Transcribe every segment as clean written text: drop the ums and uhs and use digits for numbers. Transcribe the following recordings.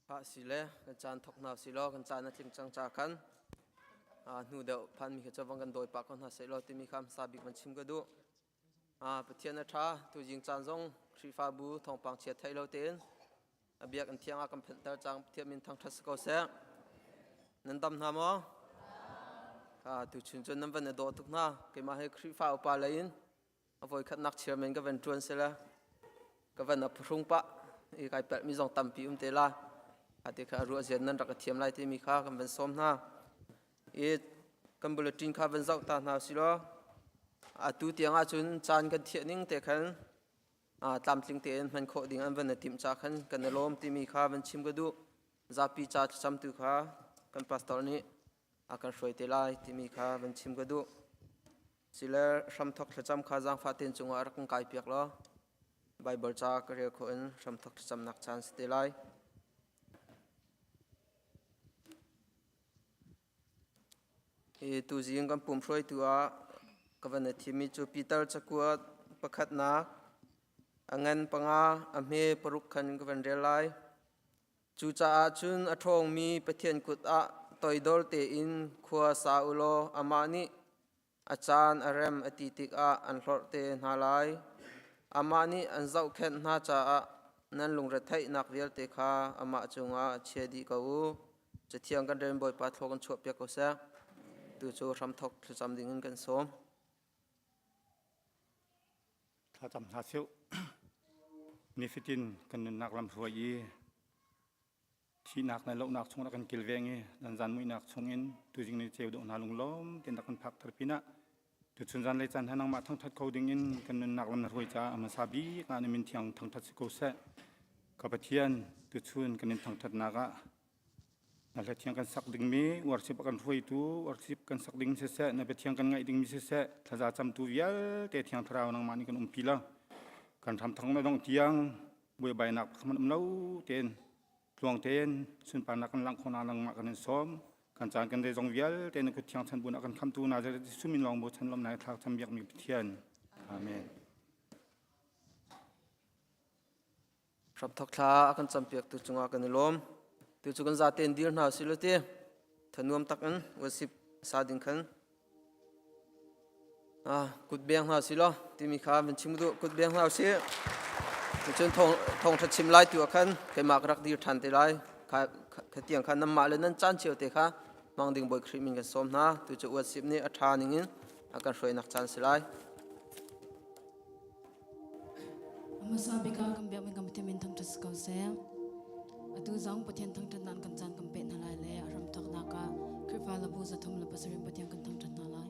Khah si le kan caan thok hna si law kan caan a tling cang ca khan hnu deuh phanmi kha cu vang kan dawi pah ko hna seh law timi kha hmasa bik van chim ka duh. Pathian a ṭha tuzing caan zong Khrihfabu thawngpang chia thei lo tein a biakinn thiang ah kan phenhter cang Pathian min thangṭhat si ko seh. Nan dam hna maw? Tuchun cun nan van i dawh tuk hna. Keimah hi Khrihfa upa lei in a voikhatnak chairman ka van ṭuan sila ka van a phuhrung pah i kai pelhmi zong tampi um te la ati kha ruah zian nan rak ka thiam lai timi kha kan van sawm hna i kan bulletin kha van zoh ta hna silaw atu tiang ahcun caan kan thiah ning te khan tlamtling tein hman khawh ding an van i timh ca khan kan i lawm timi kha van chim ka duh zapi ca thlacamtu kha kan pastor nih a kan hruai te lai timi kha van chim ka duh. Sile hramthok thlacam kha zaangfah tein cungah rak kan kai piak law Baibal ca ka rel khawh in hramthok thlacamnak caan si te lai. Hi tuzing kan pum hruaitu ah ka van i thimmi cu Peter cakuat pakhatnak a ngan panga a hme paruk khan ka van rel lai. Cucaah cun a ṭhawngmi Pathian kut ah toidor tein khua sa u law amah nih a caan a rem a ti tikah an hlorh te hna lai. Amah nih an zohkhenh hna caah nan lungretheihnak vialte kha amah cungah chia dih ko u. Cathiang kan rel Bawipa thlaw kan chuahpiak ko seh. Tu cu hramthok thlacam dingin kan sawm. Thlacam hna sih. Nifatin kan nunnak lam hruai i thihnak le lohnak chung rak kan kilveng i nan zan muihnak chungin tuzing ni ceu dawh hna lunglawm tein rak kan phak thar pinah tuchun zan lei caan hna nangmah thangthat kho ding in kan nunnak lam na hruai caah a hmasa bik ah na min thiang thangthat si ko seh. Ka Pathian tuchun kan in thangthatnak ah Na hla thiang kan sak dingmi worship a kan hruaitu worship kan sak ding siseh na biathiang kan ngaih dingmi siseh thlaza camtu vialte thiang thlarau nangmah nih kan umpi lo kan hram thang na dong tiang buaibainak pakhat um lo tein tluang tein sunparnak kan langh khawhnak nangmah kan in sawm kan caan kan zeizong vialte na kut thiang chan buin a kan khamtu Nazareth Jesuh min lawng bochan lawmnak thlak cam biakmi Pathian amen Hramthok thla a kan campiaktu cungah kan i lawm. Tu cu kan zaten dir hna usih law ti thanuam tak in worship sa ding khan ah kut beng hna usih law timi kha van chim duh kut beng hna usih. Cun thawng thawngtha chim lai tu ah khan keimah ka rak dir than te lai. Kha kha tiang khan nanmah le nan caan cio te kha hmang ding Bawi Khrih min kan sawm hna. Tu cu worship nih a tha ning in a kan hruainak caan si lai. Hmasa bik ah kan biakmi kan Pathian min thangṭhat si ko seh. Atu zong Pathian thangṭhat nan kan caan kan peh hna lai le a ram thawknak ah Khrihfa labu 307 Pathian kan thangṭhat hna lai.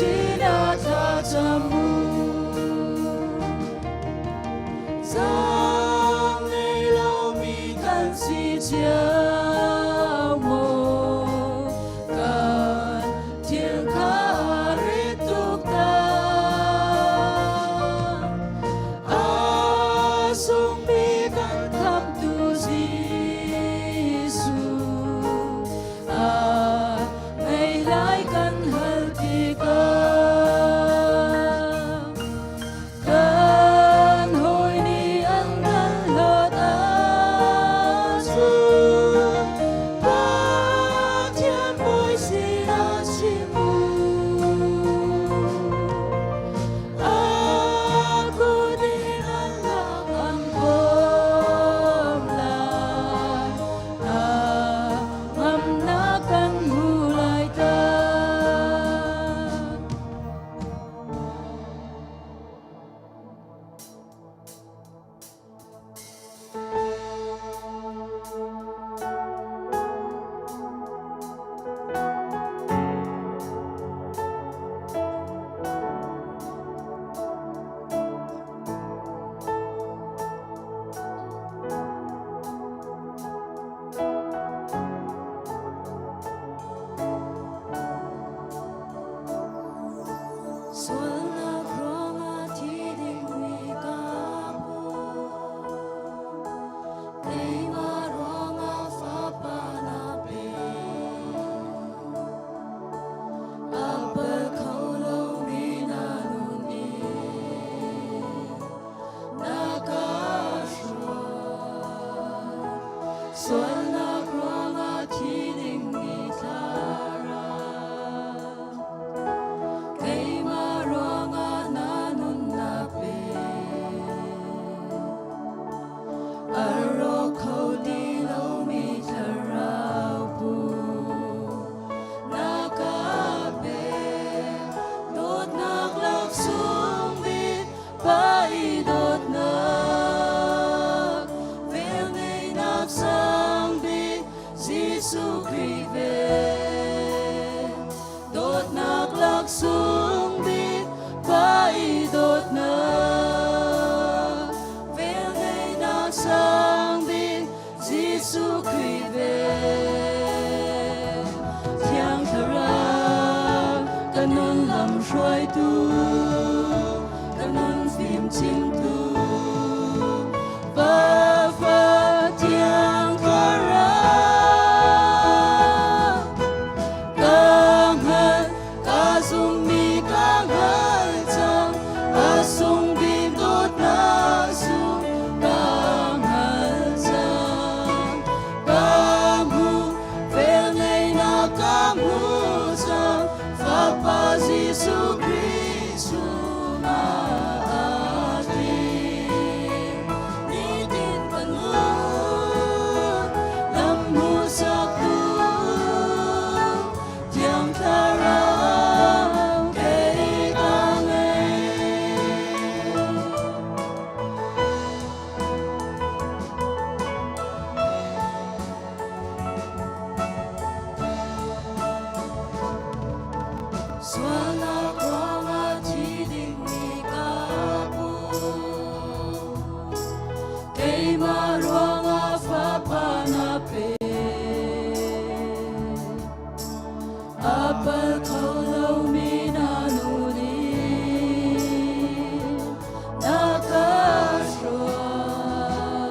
Sinah thlacam u. Zaang ngei lomi kan si cio maw? Kan thil kha rit tuk ta. A sungmi kan khamtu Jesuh, a ngei lai kan hal tikah. Kan hawi nih an kan hlawt ahcun Pathian bawi sinah chim u. A kut in an lak an bawm lai. A ngamnak kan hmu lai ta. Sualnak ruangah thi dingmi ka pu. Keimah ruangah fapa na pe. A pal kho lomi na nun in na ka hruai. Sualnak ruangah thi dingmi thlarau. Keimah ruangah na nunnak pe. A rawk kho ti lomi thlarau pu. Na ka pe. Dawtnak laksawng bik Pa i dawtnak. Velngeihnak sang bik Jesuh Khrih vel. Dawtnak laksawng bik Pa i dawtnak. Velngeihnak sang bik Jesuh Khrih vel. Thiang Thlarau ka nun lam hruaitu, ka nun fim chimtu. Pa Fa Thiang Thlarau. Ka hngal, ka zummi ka hngal cang, a sung bik dawtnak sung ka hngal cang. Ka hmu, velngeihnak ka hmu cang, Fapa Jesuh Khrih chungah aa tling. Nitin ka nun, lam hmuhsaktu, Thiang Thlarau kei ka ngei. Sualnak ruangah thi dingmi ka pu. Keimah ruangah fapa na pe. A pal kho lomi na nu nih na ka hruai.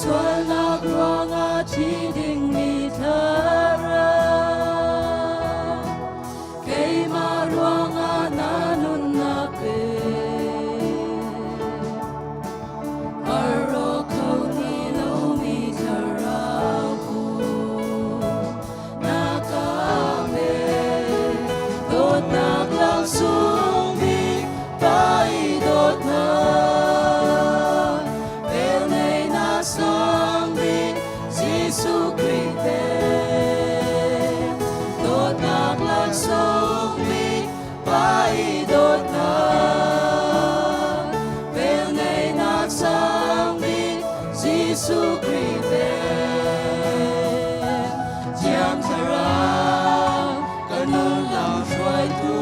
Sualnak ruangah thi dingmi thlarau. Keimah ruangah na nunnak pe. A rawk kho ti lomi thlarau pu. Na ka pe. Dawtnak laksawng bik Pa i dawtnak. Velngeihnak sang bik Jesuh Khrih pe. Dawtnak laksawng bik Pa i dawtnak. Velngeihnak sang bik Jesuh Khrih pe. Thiang Thlarau ka nun lam hruaitu.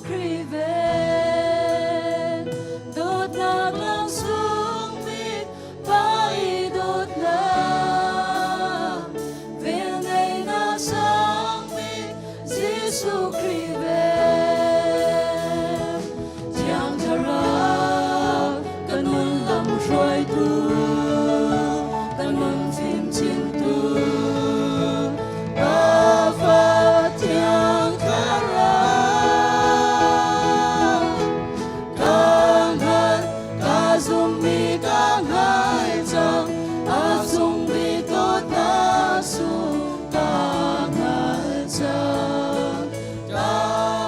Khrih vel dawtnak langsung bik Pa i dawtnak velngeihnak sang bik Jesuh Khrih vel Thiang Thlarau kan nun lam hruaitu kan nun fimchimtu Pa Thiang Thlarau ka hngal ka zummi ka ngai cang a sung bik dawtnak sung ka hngal cang ka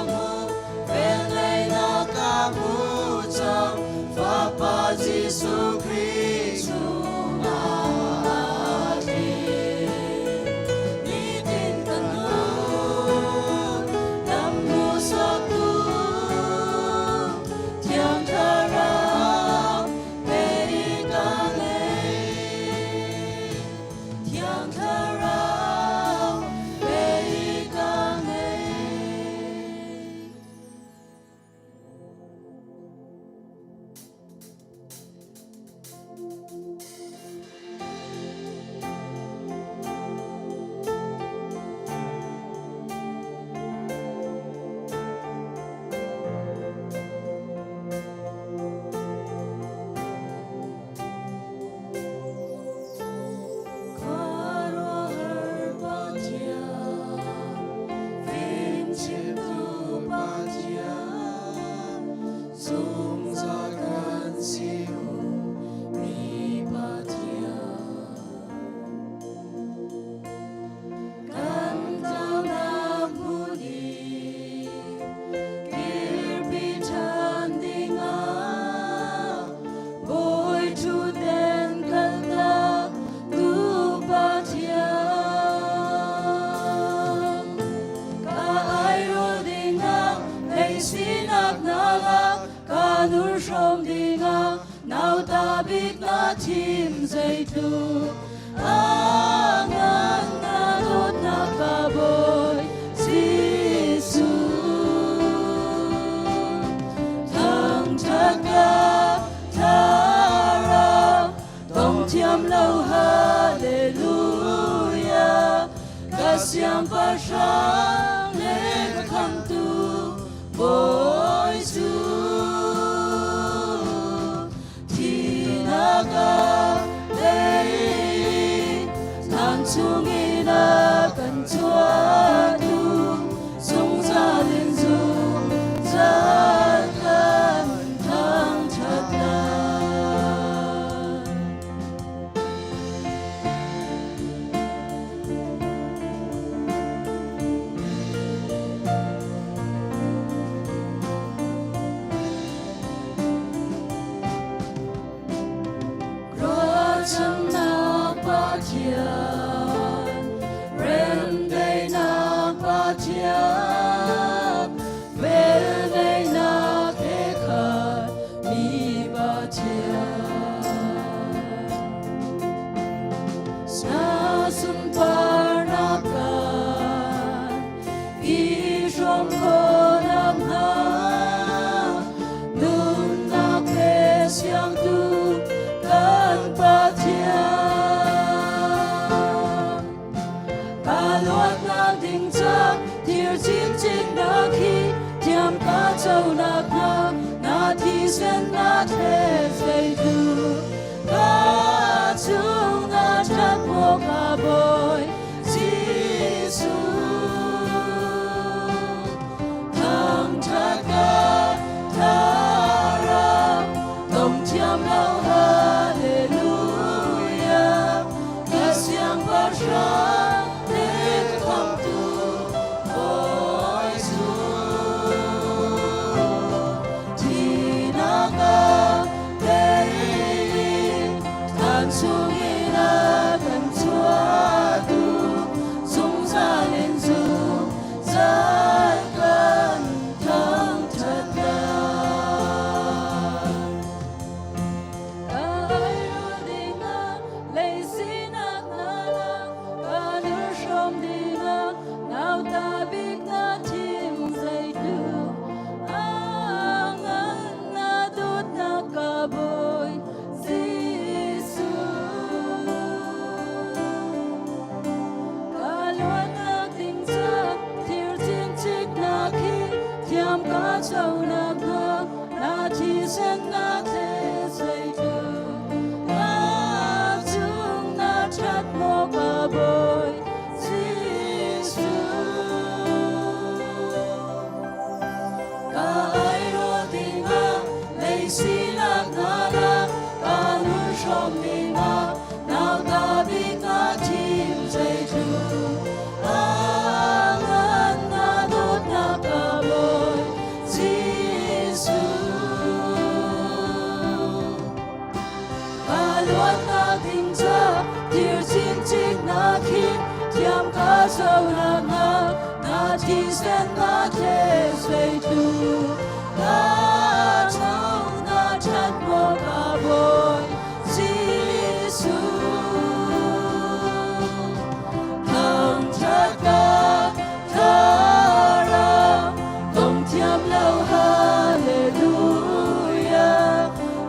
hmu velngeihnak ka hmu cang Fapa Jesuh Khrih chungah aa tling. Nitin kan nun lam hmuhsaktu Thiang Thlarau pei ka ngei. Thiang Thlarau pei ka ngei. Khuaruahhar Pathian, fimchimtu Pathian, zungzal kan si mi Pathian. Kan tlaunak hmun i kirpi ṭhan dingah Bawi ṭhutden kaltak tu Pathian. Ka airawl dingah lei sinak na lak, ka nur hrawm dingah nauta bik na thim zeitluk a ngan na dawtnak ka Bawi Jesuh. Thangṭhat ka thlarau tong thiam lo hallelujah ka siangpahrang le ka khamhtu Bawi cu thihnak a tei thlan chungin a kan chuahtu zungzal in zungzal kan thangṭhat lai. Ruahchannak Pathian, remdaihnak Pathian, velngeihnak he khat mi Pathian. Na sunparnak kan i hrawm khawhnak hnga nunnak pe siangtu kan Pathian. Ka luatnak ding ca thir chinchinnak hi thiam ka conak hnga na thisen na thlet zeitu ka chung na ṭhat maw ka Bawi Jesuh. Thangṭhat ka thlarau tong thiam lo hallelujah ka siangpahrang le ka khamhtu Bawi Jesuh. Thihnak ah co nak hnga na thisen na thlet zeitluk na cung na ṭhat maw ka Bawi Jesuh. Ka airawh dingah lei sinak hna lak ka nun hrawm dingah nauta bik na thim zeitluk a ngan na dawtnak ka Bawi Jesuh. Ka luatnak ding ca dir cikcik na khi thiam ka zonak na na thisen na thlet zeitluk ka tho na ṭhat maw ka Bawi Jesuh. Thangṭhat ka thlarau dong thiam lo hallelujah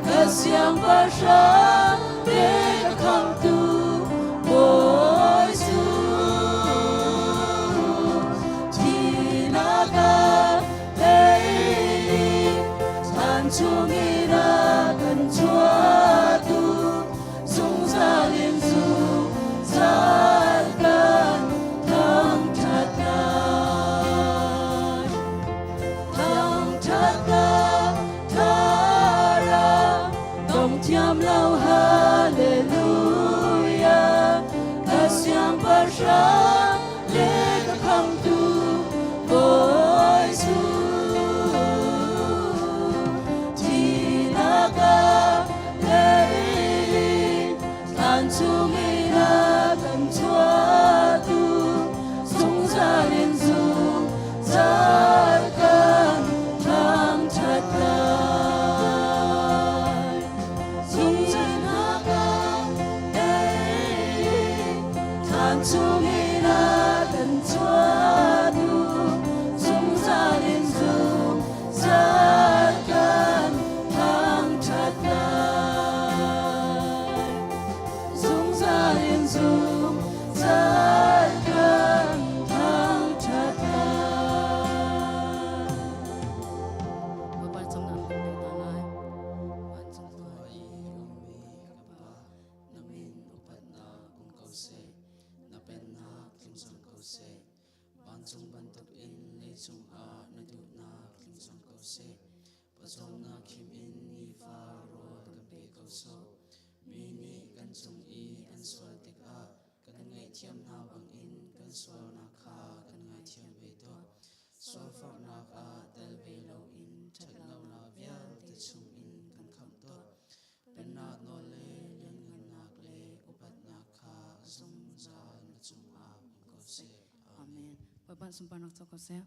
ka siangpahrang le ka khamhtu Bawi Thihnak ah tei thlan chungin a kan chuahtu zungzal in zungzal kan thangṭhat lai. Thangṭhatnak thlarau dong thiam lo hallelujah ka siangpahrang le ka khamhtu Bawi Thihnak ah lei thlan chungin a kan chuahtu zungzal in zungzal kan thangṭhat lai. Zungzalnak ah lei thlan chungin a kan chuahtu zungzal in zungzal kan thangṭhat lai. Zungzal in zungzal kan thangṭhat lai. Bawipa cung an kan pek hna lai. Vancung Khua i a ummi ka Pa, na min upatnak um ko seh, na pennak tling cang ko seh. Vancung bantukin leicung ah na duhnak tling cang ko seh. Pawcawmnak khim in nifa rawl kan pe ko sawh. Mi nih kan cung i an sual tikah kan ngaihthiam hna bangin kan sualnak kha kan ngaithiam ve tuah. Sualforhnak ah tel ve loin ṭhatlonak vialte chungin kan khamh tuah. Pennak nawl le lianhngannak le upatnak kha zungzal na cungah um ko seh. Amen. Bawipa sunparnak co ko seh.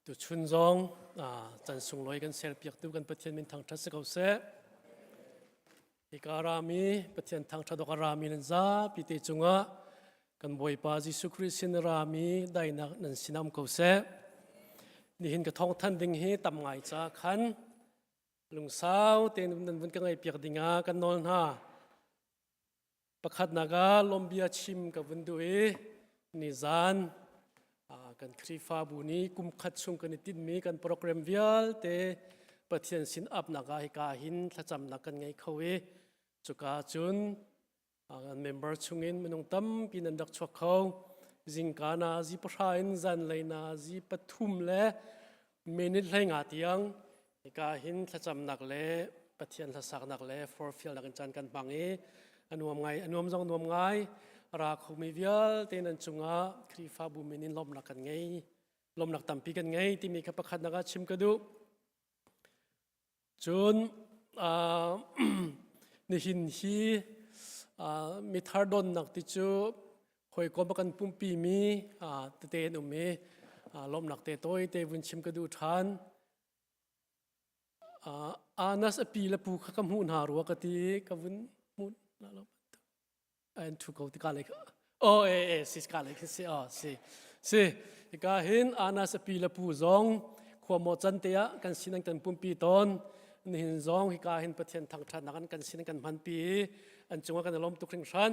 Tuchun zong can sunglawi kan serpiaktu kan Pathian min thangṭhat si ko seh. Hika rami Pathian thangṭhat awk a rami nan zapi te cungah kan Bawipa Jesuh Khrih sin rami dainak nan sinah um ko seh. Nihin ka thawngthan ding hi tam ngai ca khan lungsau tein nan vun ka ngaihpiak dingah kan nawl hna. Pakhatnak ah lawmbia chim ka vun duh i nizan kan Khrihfabu nih kum khat chung kan i tinhmi kan program vialte Pathian sin apnak ah hika hin thlacamnak kan ngei kho i cuka cun kan member chungin minung tampi nan rak chuak kho. Zingka na zi pahra in zanlei na zi pathum le minute 15 tiang hika hin thlacamnak le Pathian hlasaknak le forfialnak in caan kan hmang i a nuam ngai a nuam zong nuam ngai ra khomi vialte nan cungah Khrihfabu min in lawmhnak kan ngei lawmhnak tampi kan ngei timi kha pakhatnak ah chim ka duh cun nihin hi mithar donnak ti cu hawikom a kan pumpi mi tete an um i lawmhnak te tawi te vun chim ka duh ṭhan. Anas a pi le pu kha ka hmuh hna rua ka ti ka vun hmuh hna lo an thu ko tika le oh e e si ka le si oh si si ka hin Anas a pi le pu zong khua mo chan te ah kan sin an kan pumpi ton nihin zong hika hin Pathian thangthat nak an kan sin kan hman pi an cungah kan lom tuk hringhran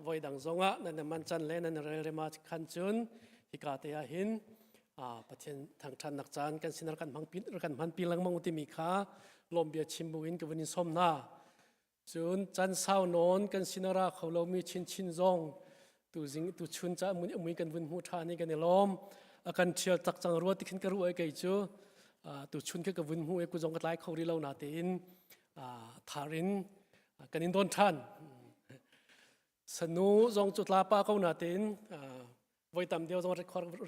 voi dang zongah nan man chan le nan rel rema khan cun hika te ah hin Pathian thangthatnak caan kan sin kan hmang kan hman pi lengmang timi kha lawm bia chim bu in ka vun in som hna. Cun chan sau nawn kan sin ra kho lomi chinchin zong tu zing tu chun ca mui mui kan vun hmu tha ni kan i lawm. A kan thial tak cang rua ti khin ka ru ai kei cu tu chun ke ka vun hmu e ku zong ka tlai kho ri lo na tein tharin kan in don than. Sanu zong cu tla pa ko na tein voi tam deuh zong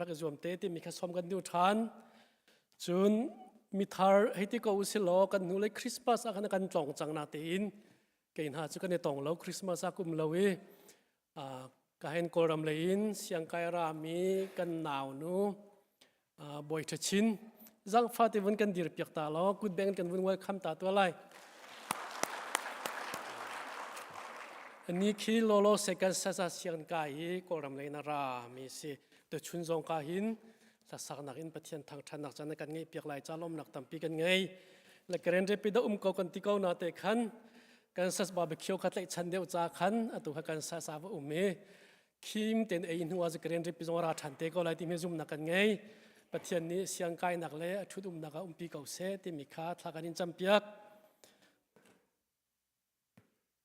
rak i zuam te timi kha som kan duh ṭhan. Cun mithar hei ti ko usih law kan hnu lei Christmas ah khan kan tlong cang na tein kei hna cu kan i tong lo Christmas ah kum lo i ka hen Kawlram lei in siangkai rami kan nau nu Bawi Ṭha Chin zangfa te vun kan dir piak ta law kut beng kan vun welcome ta tua lai. Ni khi lolo second sasa siang ka i Kawlram lei na ra mi si te chun zong ka hin hlasak nak in Pathian thangṭhat nak chan kan ngei piak lai ca lawmnak tampi kan ngei. Le Karen Rapid um ko kan ti ko na te khan Kansas barbecue kha tlaih chan deuh ca khan atu kha Kansas a va um i khim ten ei hnu ah Grand Rapids zong ra ṭhan te ko lai timi zumnak kan ngei. Pathian nih siangkainak le a ṭhut umnak ah umpi ko seh timi kha thla kan in campiak.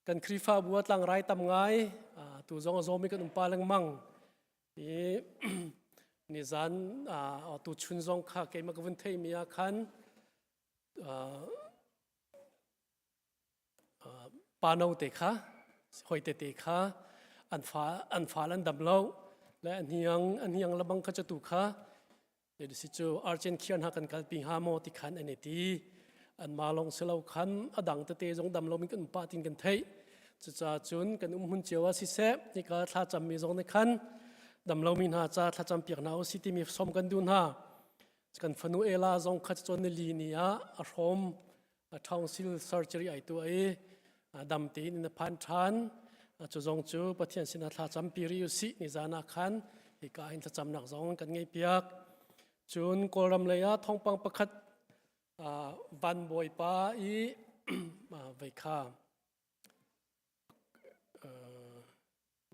Kan Khrihfabu ah tlangrai tam ngai, tu zong a zawmi kan um pa lengmang. I nizan tu chun zong kha keimah ka vun theimi ah khan Pa no te kha hoi tete kha an fa an fa an dam lo le an hiang an hiang labang kha tu kha si cu archen khian ha kan kalpi hnga maw ti khan an i ti an ma long silo khan adang tete zong dam lo mi kan pa tin kan theih cuca cun kan um hun cio ah siseh nika thla cam mi zong ne khan dam lo mi hna ca thlacam piak hna usi timi som kan du hna kan fanu ela zong kha cun ni li ni ah a hrom tonsil surgery ai tuah i dam tein in a phan ṭhan. Cu zong cu Pathian sinah thla campi rih usih ni zan ah khan hika hin thlacamnak zong kan ngei piak. Cun Kawlram lei ah thawngpang pakhat van bawipa i veikha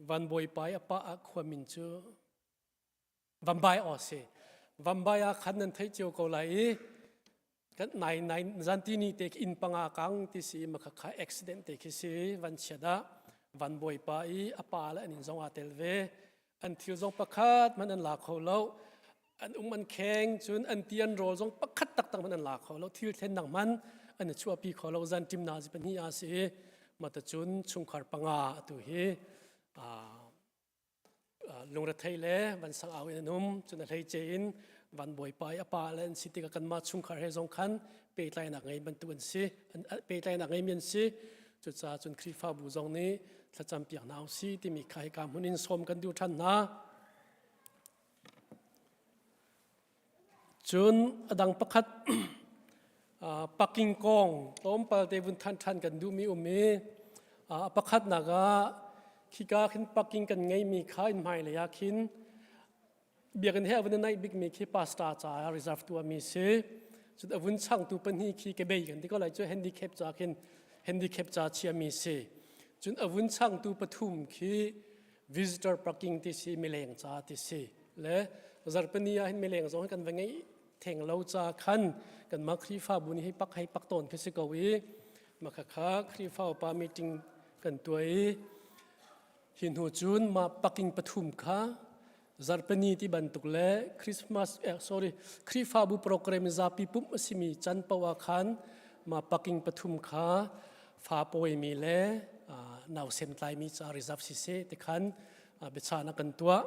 van bawipa i a pa ah khua min cu Vambai aw si. Vambai ah khan nan theih cio ko lai i kan nai nai zanti ni te inn panga kang ti si ma kha kha accident te khi si van chiat ah van bawipa i a pa le an in zong aa tel ve an thil zong pakhat man an la kho lo an um an kheng cun an ti an rawl zong pakhat taktak man an la kho lo thil thlen dang man an i chuahpi kho lo zan tim na zi pahnih a si mata cun chungkhar panga atu hi lungrethei le vansang au in an um cun a hleice in van bawipa i a pa le an si tikah kanmah chungkhar he zong khan pehtlainak ngei bantuk an si pehtlainak ngeimi an si cucaah cun Khrihfabu zong nih thlacam piak hna usih timi kha hika hmun in sawm kan duh ṭhan hna. Cun a dang pakhat parking kong tlawmpal te vun than ṭhan kan duhmi um i a pakhatnak ah khika khin parking kan ngeimi kha in hmailei ah khin biakinn he a vun i naih bikmi khi pastor caah reserve tuahmi si. Cun a vun changtu pahnih khi kebei kan ti ko lai cu handicap ca khin handicap ca chiami si. Cun a vun changtu pathum khi visitor parking ti si mileng ca ti si le zarhpini ah hin mileng zong kan va ngeih theng lo ca khan kanmah Khrihfabu nih hei pak hei pak tawn khi si ko i mah kha Khrihfa upa meeting kan tuah i hi hnu cun mah parking pathum kha zarhpini ti bantuk le Christmas eh, sorry Khrihfabu program zapi pumh a simi can paoh ah khan mah parking pathum kha fa pawimi le nausem tlaimi ca reserve siseh ti khan biachahnak kan tuah.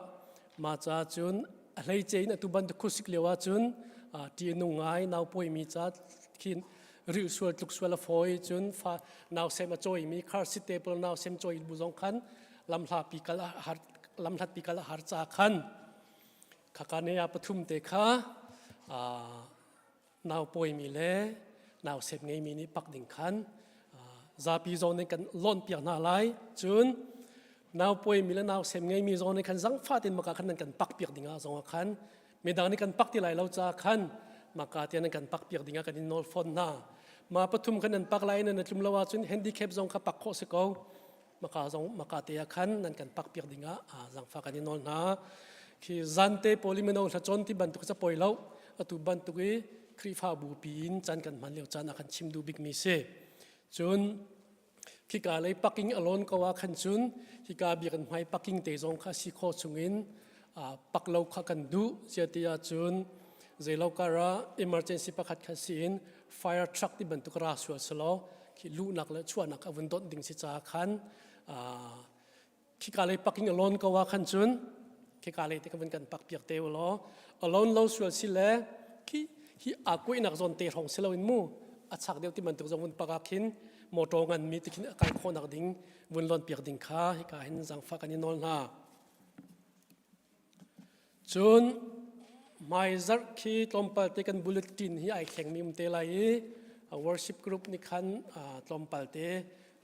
Mah ca cun a hleice in atu bantuk khuasik lio ahcun ṭih a nung ngai nau pawimi ca khin rilh sual tluk sual a fawi cun fa nausem a cawimi car seat te pawl nausem cawi bu zong khan lamhlapi kal a har lamhlatpi kal a har ca khan khaka ne ah pathum te kha nau pawimi le. Nausem ngeimi nih pak ding khan zapi zong nih kan lonh piak hna lai. Cun naupawi mi le nausem ngeimi zong nih khan zangfah tein maka khan nan kan pak piak dingah zong ah khan midang nih kan pak ti lai lo ca khan maka tiang nan kan pak piak dingah kan in nawl fawn hna. Ma pathum khan nan pak lai nan tlum lo ahcun handicap zong kha pak khawh si ko. Maka zong maka te ah khan nan kan pak piak dingah zangfah kan in nawl hna. Khi zante pawl i mino hlacawn ti bantuk ca poi lo atu bantuk i Khrihfabu pi in caan kan hman lio caan ah khan chim duh bikmi si. Cun khika lei parking a lawn ko ah khan cun hika biakinn hmai parking te zong kha si khawh chungin pak lo kha kan duh cia ti ahcun zeilo kar ah emergency pakhat kha si in fire truck ti bantuk ra sual selaw khi luhnak le chuahnak a vun donh ding si caah khan khika lei parking a lawn ko ah khan cun khika lei te ka vun kan pak piak te u law a lawn lo sual si le khi hi a kuihnak zawn te hrawng si loin mu a chak deuh ti bantuk zong vun pak ah khin motor ngan mi ti khin a kal khawhnak ding vun lawn piak ding kha hika hin zangfah kan i nawl hna. Cun hmaizarh khi tlawmpal te kan bulletin hi ai thlengmi um te lai i worship group nih khan tlawmpal te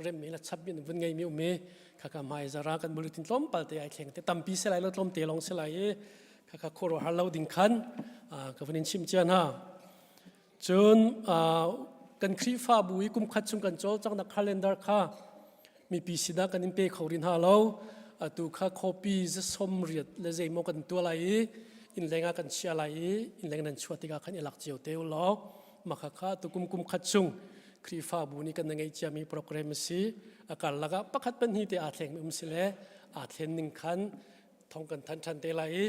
remmi le chapmi an vun ngeimi um i khakha hmaizarh ah kan bulletin tlawmpal te ai thleng te tampi si lai lo tlawmte lawng si lai i khakha khuaruahhar lo ding khan ka vun in chimh cia hna. Cun kan Khrihfabu i kum khat chung kan cawlcanghnak calendar kha mipi sinah kan in pe kho rih hna lo. Atu kha copy 80 le zeimaw kan tuah lai i innleng ah kan chia lai i innleng nan chuah tikah khan i lak cio te u law mah kha tu kum kum khat chung Khrihfabu nih kan ngeih ciami program a si. A karlak ah pakhat pahnih te aa thlengmi um si le aa thlen ning khan thong kan thanh ṭhan te lai i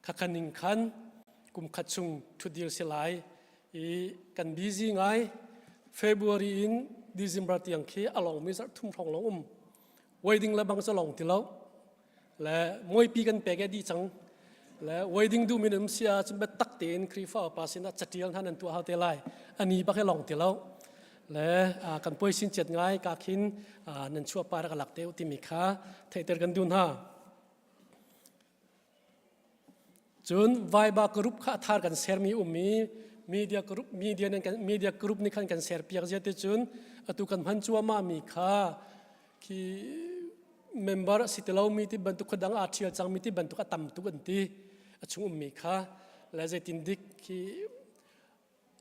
khakhan ning khan kum khat chung ṭhutdir si lai i kan busy ngai. February in December tiang khi a longmi zarh thum hrawng lawng um wedding le bang cu long ti lo le muaipi kan pek e dih cang le wedding duh min um si ah cun biatak tein Khrihfa upa sinah catial hna nan tuah hau te lai ani bak he long ti lo le kan puai sin chiat ngai ka khin nan chuah pa rak lak te u timi kha theihter kan duh hna. Cun Viber group kha a thar kan sermi um i media group media nan kan media group nih khan kan ser piak zia te cun atu kan hman cuahmah mi kha khi member a si ti lomi ti bantuk khuadang aa ṭhial cangmi ti bantuk a tam tuk an ti a chung ummi kha le zeitin dik khi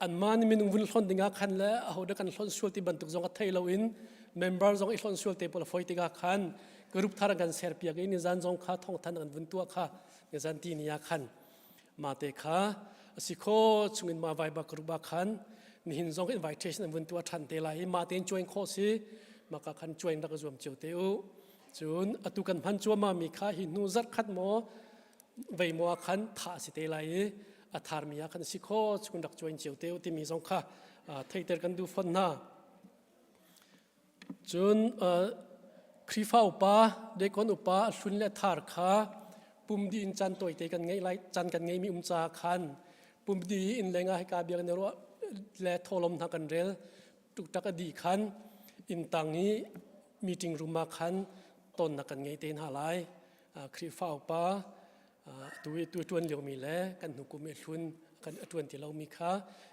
anmah nih minung vun hlonh dingah khan le ahodah kan hlonh sual ti bantuk zong a thei loin member zong i hlonh sual te pawl a foi tikah khan group thar an kan ser piak i nizan zong kha thawngthan an vun tuah kha nizan ti ni ah khan mate kha a si kho chungin ma Viber group ah khan nihin zong invitation an vun tuah than te lai i mah tein join khawh si maka khan join rak zuam cio te u cun atu kan hman cuahmah mi kha hi hnu zarh khat maw vei maw ah khan thah a si te lai i a tharmi ah khan si kho chun rak join cio te u timi zong kha theihter kan duh fawn hna. Cun Khrihfa upa, deacon upa a hlun le thar kha pumdi in caan tawite kan ngeih lai caan kan ngeimi um caah khan pumdi in lengah hika biakinn ruah le thawhlawm hna kan rel tuktak a dih khan inn tang i meeting room ah khan tonnak kan ngei te hna lai. Khrihfa upa tu i tu ṭuan liomi le kan hnu kum i hlun kan a ṭuan ti lomi kha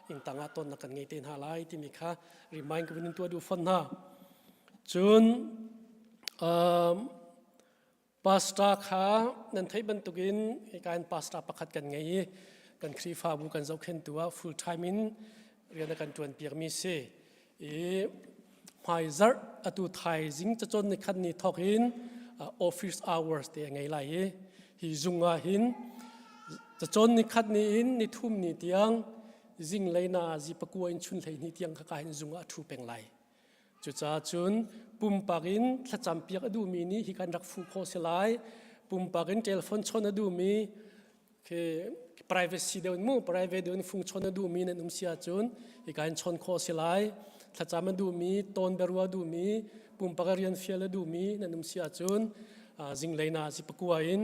inn tangah tonnak kan ngei te hna lai timi kha remind ka vun in tuah duh fawn hna. Cun um, pastor kha nan theih bantukin hika in pastor pakhat kan ngei i kan Khrihfabu kan zohkhenhtu ah full time in rian a kan ṭuan piakmi si. I hmaizarh atu thaizing cacawn ni khat ni thawk in office hours te a ngei lai i hi zung ah hin cacawn ni khat ni in ni thum ni tiang zinglei na zi pakua in chun hlei ni tiang kha ka hin zung ah a ṭhu peng lai. Cucaah cun pumpak in thlacam piak a duhmi nih hi kan rak fuh khawh si lai. Pumpak in telephone chawnh a duhmi khi privacy deuh in mu private deuh in fung chon a duhmi nan um si ahcun hika in chon khawh si lai thlacam a duhmi tawn biarua duhmi pumpak rian fial a duhmi nan um si ahcun zinglei na zi pakua in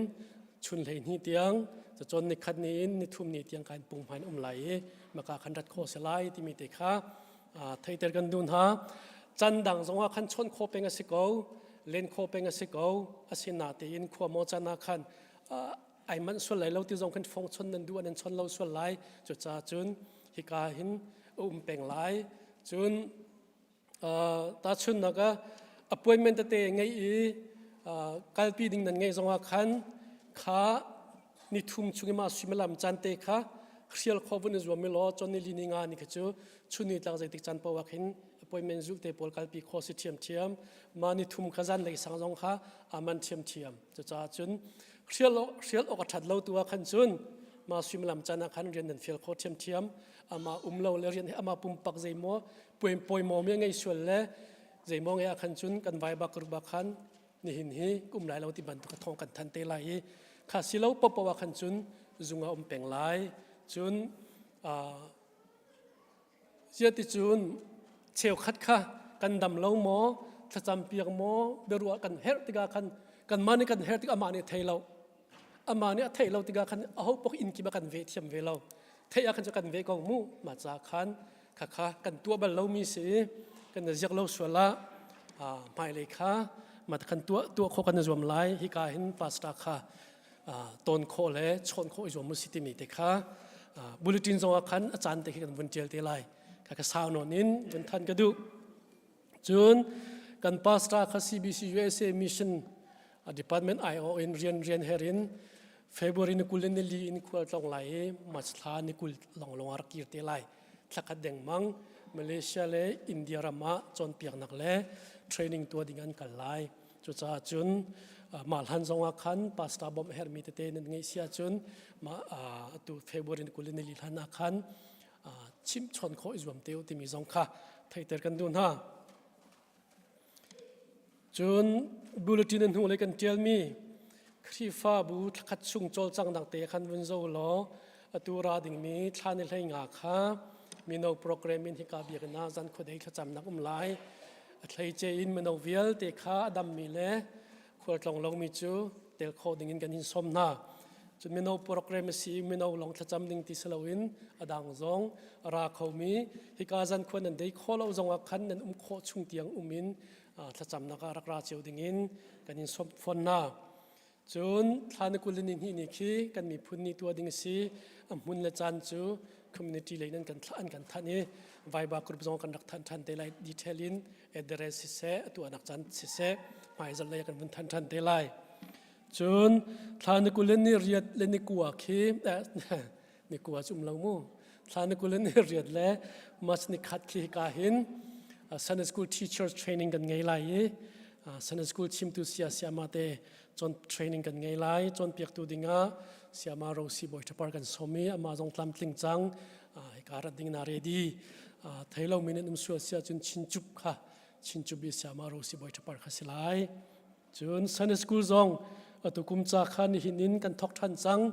chun hlei hnih tiang cacawn ni khat ni in ni thum ni tiang kain pung hmain um lai i maka khan rat khawh si lai timi te kha theiter kan duh hna chan dang zongah khan chon kho peng a si ko len kho peng a si ko asina tein khua maw chan ah khan ai manh sual lai lo ti zong khan fong chon nan duh nan chon lo sual lai cucaah cun hika hin. a um peng lai. Cun tahchunhnak ah appointment tete ngei i kalpi ding nan ngeih zongah khan kha nithum chung i mah suimilam caan te kha hrial khawh vun i zuam i law chon ni li ni nga ni kha cu chun ni tlak zeitik caan paoh ah khin appointment zulh te pawl kalpi khawh si ṭhiamṭhiam. Mah nithum kha zan lei sang zong kha aman ṭhiamṭhiam. Cucaah cun hrial hrial awk a ṭhat lo tu ah khan cun mah suimilam caan ah khan rian nan fial khawh ṭhiamṭhiam. Amah um lo le rian hi amah pumpak zeimaw puaimaw mi a ngei sual le zeimaw ngei ah khan cun kan vai bak ruk bak khan nihin hi um lai lo ti bantuk thawng kan than te lai i kha si lo popo ah khan cun zung ah um peng lai. Cun ziati cun cheukhat kha kan dam lo maw, thlacam piak maw, biaruah kan herh tikah khan kanmah nih kan herh tik amah nih thei lo, amah nih a theih lo tikah khan aho pok inn kip ah kan ve thiam ve lo. Theih ah khan cu kan ve ko mu. Mah ca khan khakha kan tuah bal lomi si kan ziak lo sual ah hmailei kha ma kan tuah tuah khawh kan zuam lai. Hika hin pastor kha ton khawh le chawn khawh i zuam mu si timi te kha bulletin zong ah khan a caan te khi kan vun tial te lai. Kha ka sau nawn in vun than ka duh. Cun kan pastor kha CBC USA mission department IO in rian rian her in February ni 20 ni li in khual tlong lai i March thla ni 20 long long rak kir te lai. Thlakhat dengmang Malaysia le India ram ah cawnpiaknak le training tuah ding an kal lai. Cucaah cun mah hlan zong ah khan pastor bawmh herhmi tete nan ngeih si ahcun mah atu February ni 20 ni li hlan ah khan chimh chawn khawh i zuam te u timi zong kha theihter kan duh hna. Cun bulletin hnu lei kan ṭialmi Khrihfabu thlakhat chung cawlcanghnak te khan vun zo law atu ra dingmi thla ni hlei nga kha mino program in hika biakinn ah zan khuadei thlacamnak um lai. A thleice in mino vialte kha a dammi le khualtlawng lomi cu tel khawh ding in kan in sawm hna. Cun mino program a si i mino lawng thlacam ding ti si loin a dang zong a ra khomi hika zan khua nan dei khawh lo zong ah khan nan um khawh chung tiang um in thlacamnak ah rak ra cio ding in kan in sawm fawn hna. Cun thla ni 20 ni hnih ni khi kan miphun ni tuah ding a si. A hmun le caan cu community lei nan kan an kan thanh i Viber group zong kan rak thanh than te lai. Detail in address siseh, a tuahnak caan siseh, hmaizarh lei kan vun thanh than te lai. Cun thla ni 20 ni riat le ni kua khi ni kua cu um lo mu. Thla ni 20 ni riat le March ni khat khi ka hin Sunday school teachers training kan ngei lai i Sunday school chimtu sia siama te cawn training kan ngei lai. Cawnpiaktu dingah siama Rosi Bawi Thapar kan som i amah zong tlamtling cang hika rat ding na ready. Thei lo mi nan um sual sia cun chinchup kha chinchup i siama Rosi Bawi Thapar kha si lai. Cun Sunday school zong atu kum ca kha nihin in kan thawk ṭhan cang.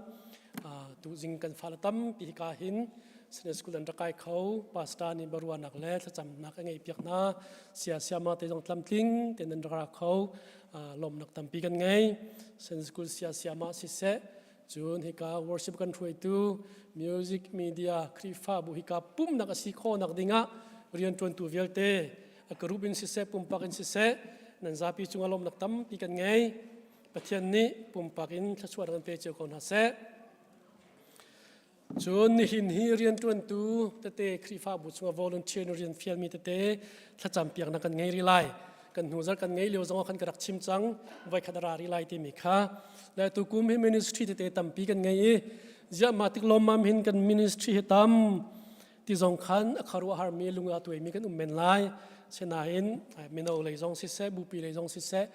Tuzing kan fale tampi hika hin Sunday school an rak kai kho. Pastor nih baruahnak le thlacamnak a ngeih piak hna. Sia siama te zong tlamtling tein an rak ra kho. Lawmnak tampi kan ngei. Sunday school sia siama siseh, cun hika worship kan hruaitu, music media, Khrihfabu hika pumnak a si khawhnak dingah rianṭuantu vialte a group in siseh, pumpak in siseh, nan zapi cungah lawmnak tampi kan ngei. Pathian nih pumpak in thluachuah kan pe cio ko hna seh. Cun nihin hi rianṭuantu tete Khrihfabu chungah volunteer in rian fialmi tete thlacam piaknak kan ngei rih lai. Kan hnu zarh kan ngei lio zongah khan ka rak chim cang, voikhat a ra rih lai timi kha. Le tukum hi ministry tete tampi kan ngei i ziah mah tik lawmmam hin kan ministry hi tam ti zong khan a khuaruahharmi lung a tuaimi kan um men lai. Sinain mino lei zong siseh, bupi lei zong siseh,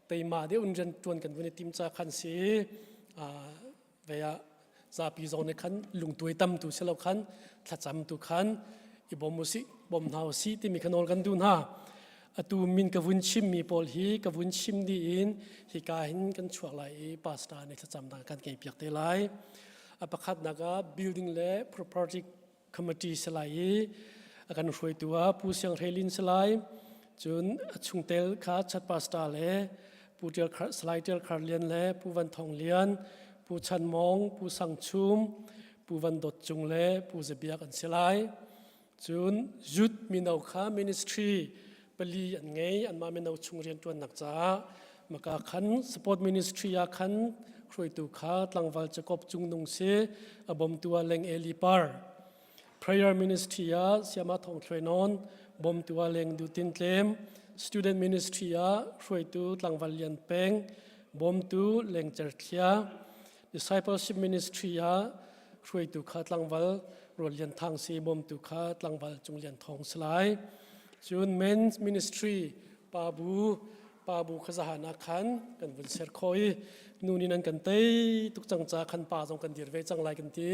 teima deuh in rian ṭuan kan vun i tim ca khan si ve ah zapi zong nih khan lungtuai tam tu si lo khan thlacam tu khan i bawm usih bawm hna usih timi kha nawl kan duh hna. Atu min ka vun chimmi pawl hi ka vun chim dih in hika hin kan chuak lai i pastor nih thlacam dang kan ngei piak te lai. A pakhatnak ah building le property committee si lai i a kan hruaitu ah Pu Siang Hre Lin si lai. Cun a chungtel kha chat pastor le Pu Tial Khar, Salai Tial Khar Lian le Pu Van Thong Lian, Pu Chan Mawng, Pu Sang Chum, Pu Van Dawt Cung le Pu Zabiak an si lai. Cun youth mino kha ministry pali an ngei. Anmah mino chung rianṭuannak caah maka khan support ministry ah khan hruaitu kha tlangval Jacob Cung Nung si, a bawmtu ah Leng Eli Par. Prayer Ministry ah Siama Thong Thluai Nawn, bawmtu ah Leng Du Tin Tlem, Student Ministry ah hruaitu Tlangval Lian Peng, bawmtu Leng Cer Thlia, Discipleship Ministry ah hruaitu kha tlangval Rual Lian Thang si, bawmtu kha tlangval Cung Lian Thawng si lai. Cun Men's Ministry pa bu pa bu kha zahan ah khan kan vun ser khawh i nu nih nan kan tei tuk cang ca khan pa zong kan dir ve cang lai kan ti.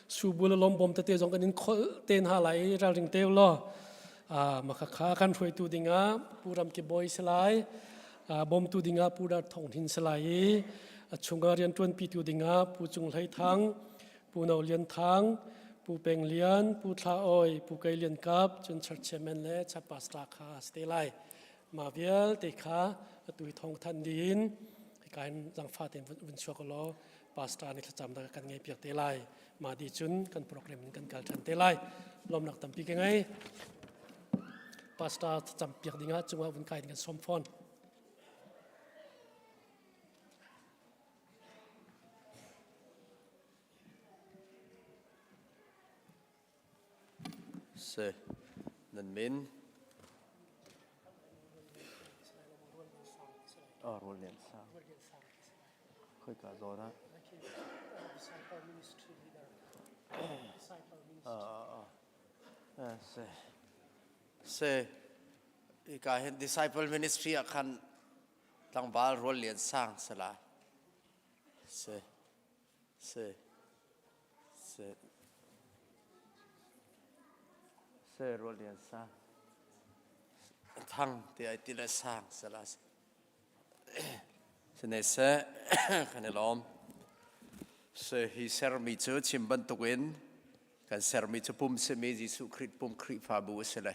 Subu le lawmbawm tete zong kan in kholh te hna lai i ralring te law maka kha kan hruaitu dingah Pu Ram Ki Bawi si lai bawmtu dingah Pu Dar Thong Hnin si lai i a chungah rianṭuanpitu dingah Pu Cung Hlei Thang, Pu No Lian Thang, Pu Peng Lian, Pu Thla Awi, Pu Kei Lian Kap, cun church chairman le church pastor kha si te lai. Mah vialte kha atu hi thawng thanh ding hika hin zangfa tein vun chuak law pastor nih thlacam dah kan ngei piak te lai. Mah di cun kan program in kan kal ṭhan te lai. Lawmnak tampi ka ngei. Pastor thlacam piak dingah cungah vun kai ding kan sawm fawn. Si nan min Oh, Rual Lian Sang. Khoika zawn ah? Si. Si. Ika hin disciple ministry ah khan tlangval Rual Lian Sang si lai. Si. Si. Si. Si Rual Lian Sang. Thang ti ai ti le sang sala Sine seh kan i lawm. Se hi sermi cu chim bantukin kan sermi cu pum simi Jesuh Khrih pum Khrihfabu a si le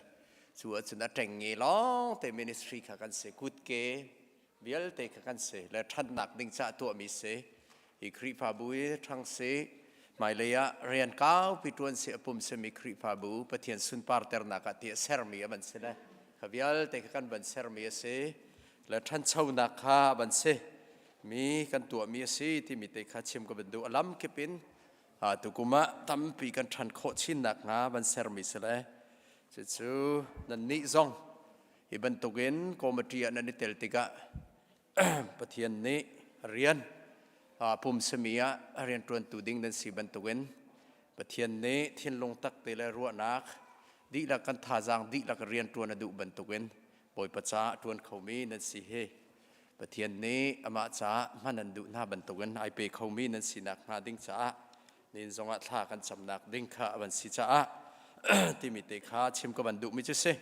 cu ahcun a ṭengnge lawng te ministry kha kan si kutke vialte kha kan si le ṭhannak ding caah tuahmi si hi Khrihfabu hi ṭhang si hmailei ah rian kaupi ṭuan si a pum simi Khrihfabu Pathian sunparternak ah tiah sermi a van si le kha vialte kha kan van sermi a si le ṭhanchonak kha a van si mi kan tuahmi a si timi te kha chim ka van duh a lam kip in tukum ah tampi kan ṭhan khawh chin nakhnga van sermi si le cucu nannih zong hi bantukin committee ah nan i tel tikah Pathian nih rian pum sami ah rianṭuantu ding nan si bantukin Pathian nih thinlung tak te le ruahnak dihlak kan thazaang dihlak rianṭuan a duh bantukin Bawipa caah ṭuan khomi nan si hi Pathian nih amah caah hman an duh hna bantukin ai pe khomi nan sinak hnga ding caah nin zongah thla kan camnak ding kha a van si caah timi te kha chim ka van duhmi cu si.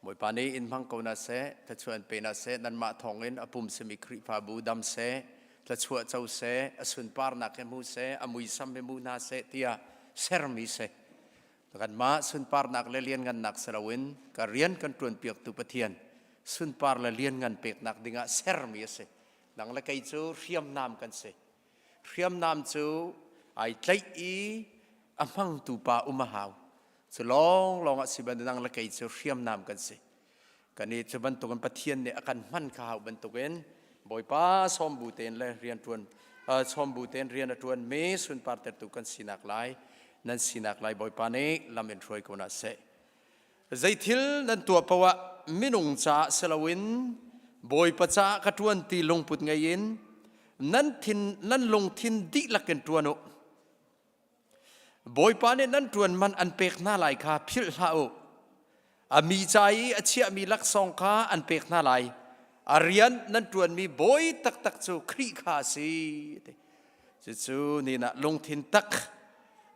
Bawipa nih in hmang ko na seh, thluachuah in pe na seh, nanmah thawngin a pum simi Khrihfabu dam seh, thluachuah co seh, a sunparnak he hmu seh, a muisam he hmu hna seh tiah sermi si. Kanmah sunparnak le lianngannak si loin ka rian kan ṭuanpiaktu Pathian sunpar le lianngan peknak dingah sermi a si. Nang le kei cu hriamnam kan si. Hriamnam cu ai tlaih i a hmangtu pa um a hau. Cu lawnglawng ah si bantuk nang le kei cu hriamnam kan si. Kan i cu bantukin Pathian nih a kan hman kha hau bantukin Bawipa sawmbu tein le rianṭuan sawmbu tein rian a ṭuan mi sunpar tertu kan sinak lai nan sinak lai Bawipa nih lam in hruai ko na seh. Zeithil nan tuah paoh ah minung caah si loin Bawipa caah ka ṭuan ti lungput ngei in nan thin nan lungthin dihlak in ṭuan u. Bawipa nih nan ṭuan man an pek hna lai kha philh hlah u. A mi ca i a chiahmi laksawng kha an pek hna lai. A rian nan ṭuanmi bawi taktak cu Khrih kha a si. Cucu ni nah lungthin tak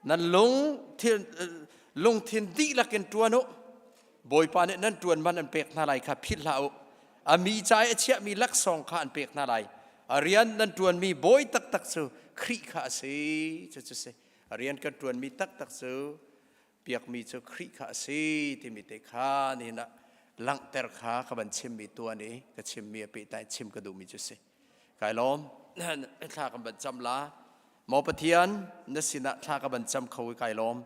nan lungthin lungthin dihlak in ṭuan u. Bawipa nih nan ṭuan man an pek hna lai kha philh hlah u. A mi ca i a chiahmi laksawng kha an pek hna lai. A rian nan ṭuanmi bawi taktak cu Khrih kha a si. Cucu si. A rian kan ṭuanmi taktak cu piakmi cu Khrih kha a si timi te kha nihin ah langhter kha ka van chimmi tuan i ka chimmi a pehtlai chim ka duhmi cu si. Kai lawm. Thla kan van cam la. Maw Pathian, na sinah thla ka van cam kho i kai lawm.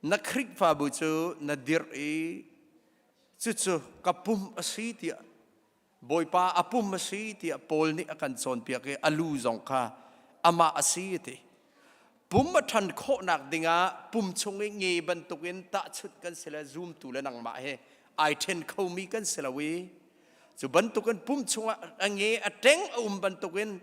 Na Khrihfabu cu na dirh i cucu ka pum a si tiah Bawipa a pum a si tiah Paul nih a kan cawnpiak i a lu zong kha amah a si a ti. Pum a ṭhan khawhnak dingah pum chung i nge bantukin tahchunh kan si le zumtu le nangmah he ai ṭhen khomi kan si lo i cu bantukin pum chungah a nge a ṭeng a um bantukin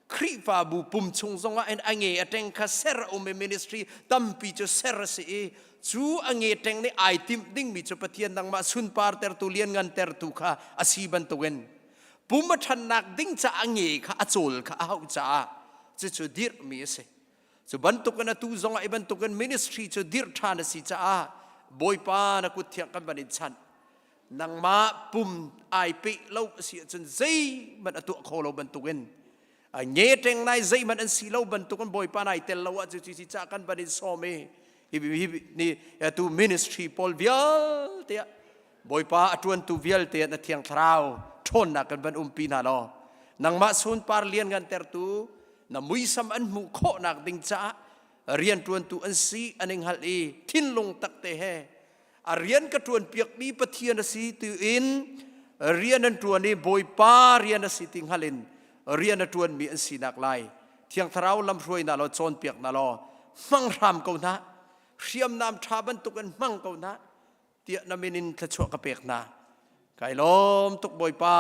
Khrihfabu pum chung zongah in a nge a ṭeng kha ser a um i ministry tampi cu ser a si i cu a nge ṭeng nih ai timh dingmi cu Pathian nangmah sunpar tertu lianngan tertu kha a si bantukin pum a ṭhannak ding ca a nge kha a cawl kha a hauh caah cucu dirhmi a si. Cu bantukin atu zongah i bantukin ministry cu dirh ṭhan a si caah Bawipa na kut thiang kan van in chanh. Nangmah pum ai peh lo a si ahcun zeihmanh a tuah kho lo bantukin a nge ṭeng nai zeihmanh an si lo bantukin Bawipa nai tel lo ahcun cu ci cah kan van in sawm i hi ni atu ministry pawl vialte ah Bawipa a ṭuantu vialte na Thiang Thlarau ṭhawnnak kan van umpi hna law nangmah sunpar lianngan tertu na muisam an hmuh khawhnak ding caah rianṭuantu an si an i hngalh i thinlung takte he a rian ka ṭuan piakmi Pathian a si tiin rian an ṭuan i Bawipa rian a si ti hngal in rian a ṭuanmi an sinak lai Thiang Thlarau lamhruai hna law cawnpiak hna law hmang hram ko hna hriamnam ṭha bantuk in hmang ko hna tiah na min in thluachuah ka pek hna. Kai lawm tuk Bawipa,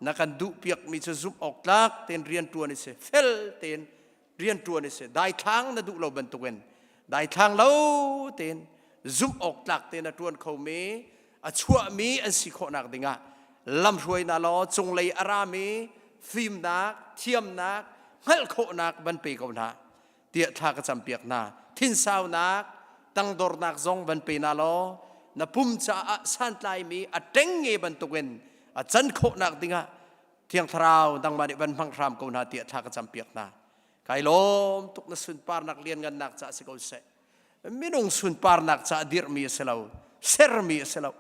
na kan duh piakmi cu zumh awk tlak tein rian ṭuan i si, fel tein rian ṭuan i si, daithlang na duh lo bantukin daithlang lo tein zumh awk tlak tein a ṭuan khomi a chuahmi an si khawhnak dingah lamhruai na law cunglei a rami fimnak, thiamnak, hngalh khawhnak van pe ko hna. tiah thla ka campiak hna. Thinsaunak, tangdornak zong van pe na law na pum caah santlaimi a ṭengnge bantukin a can khawhnak dingah Thiang Thlarau nangmah nih van hmang hram ko hna tiah thla ka campiak hna. Kai lawm tuk na sunparnak lianngannak caah si ko seh. Minung sunparnak caah dirhmi a si lo, sermi a si lo.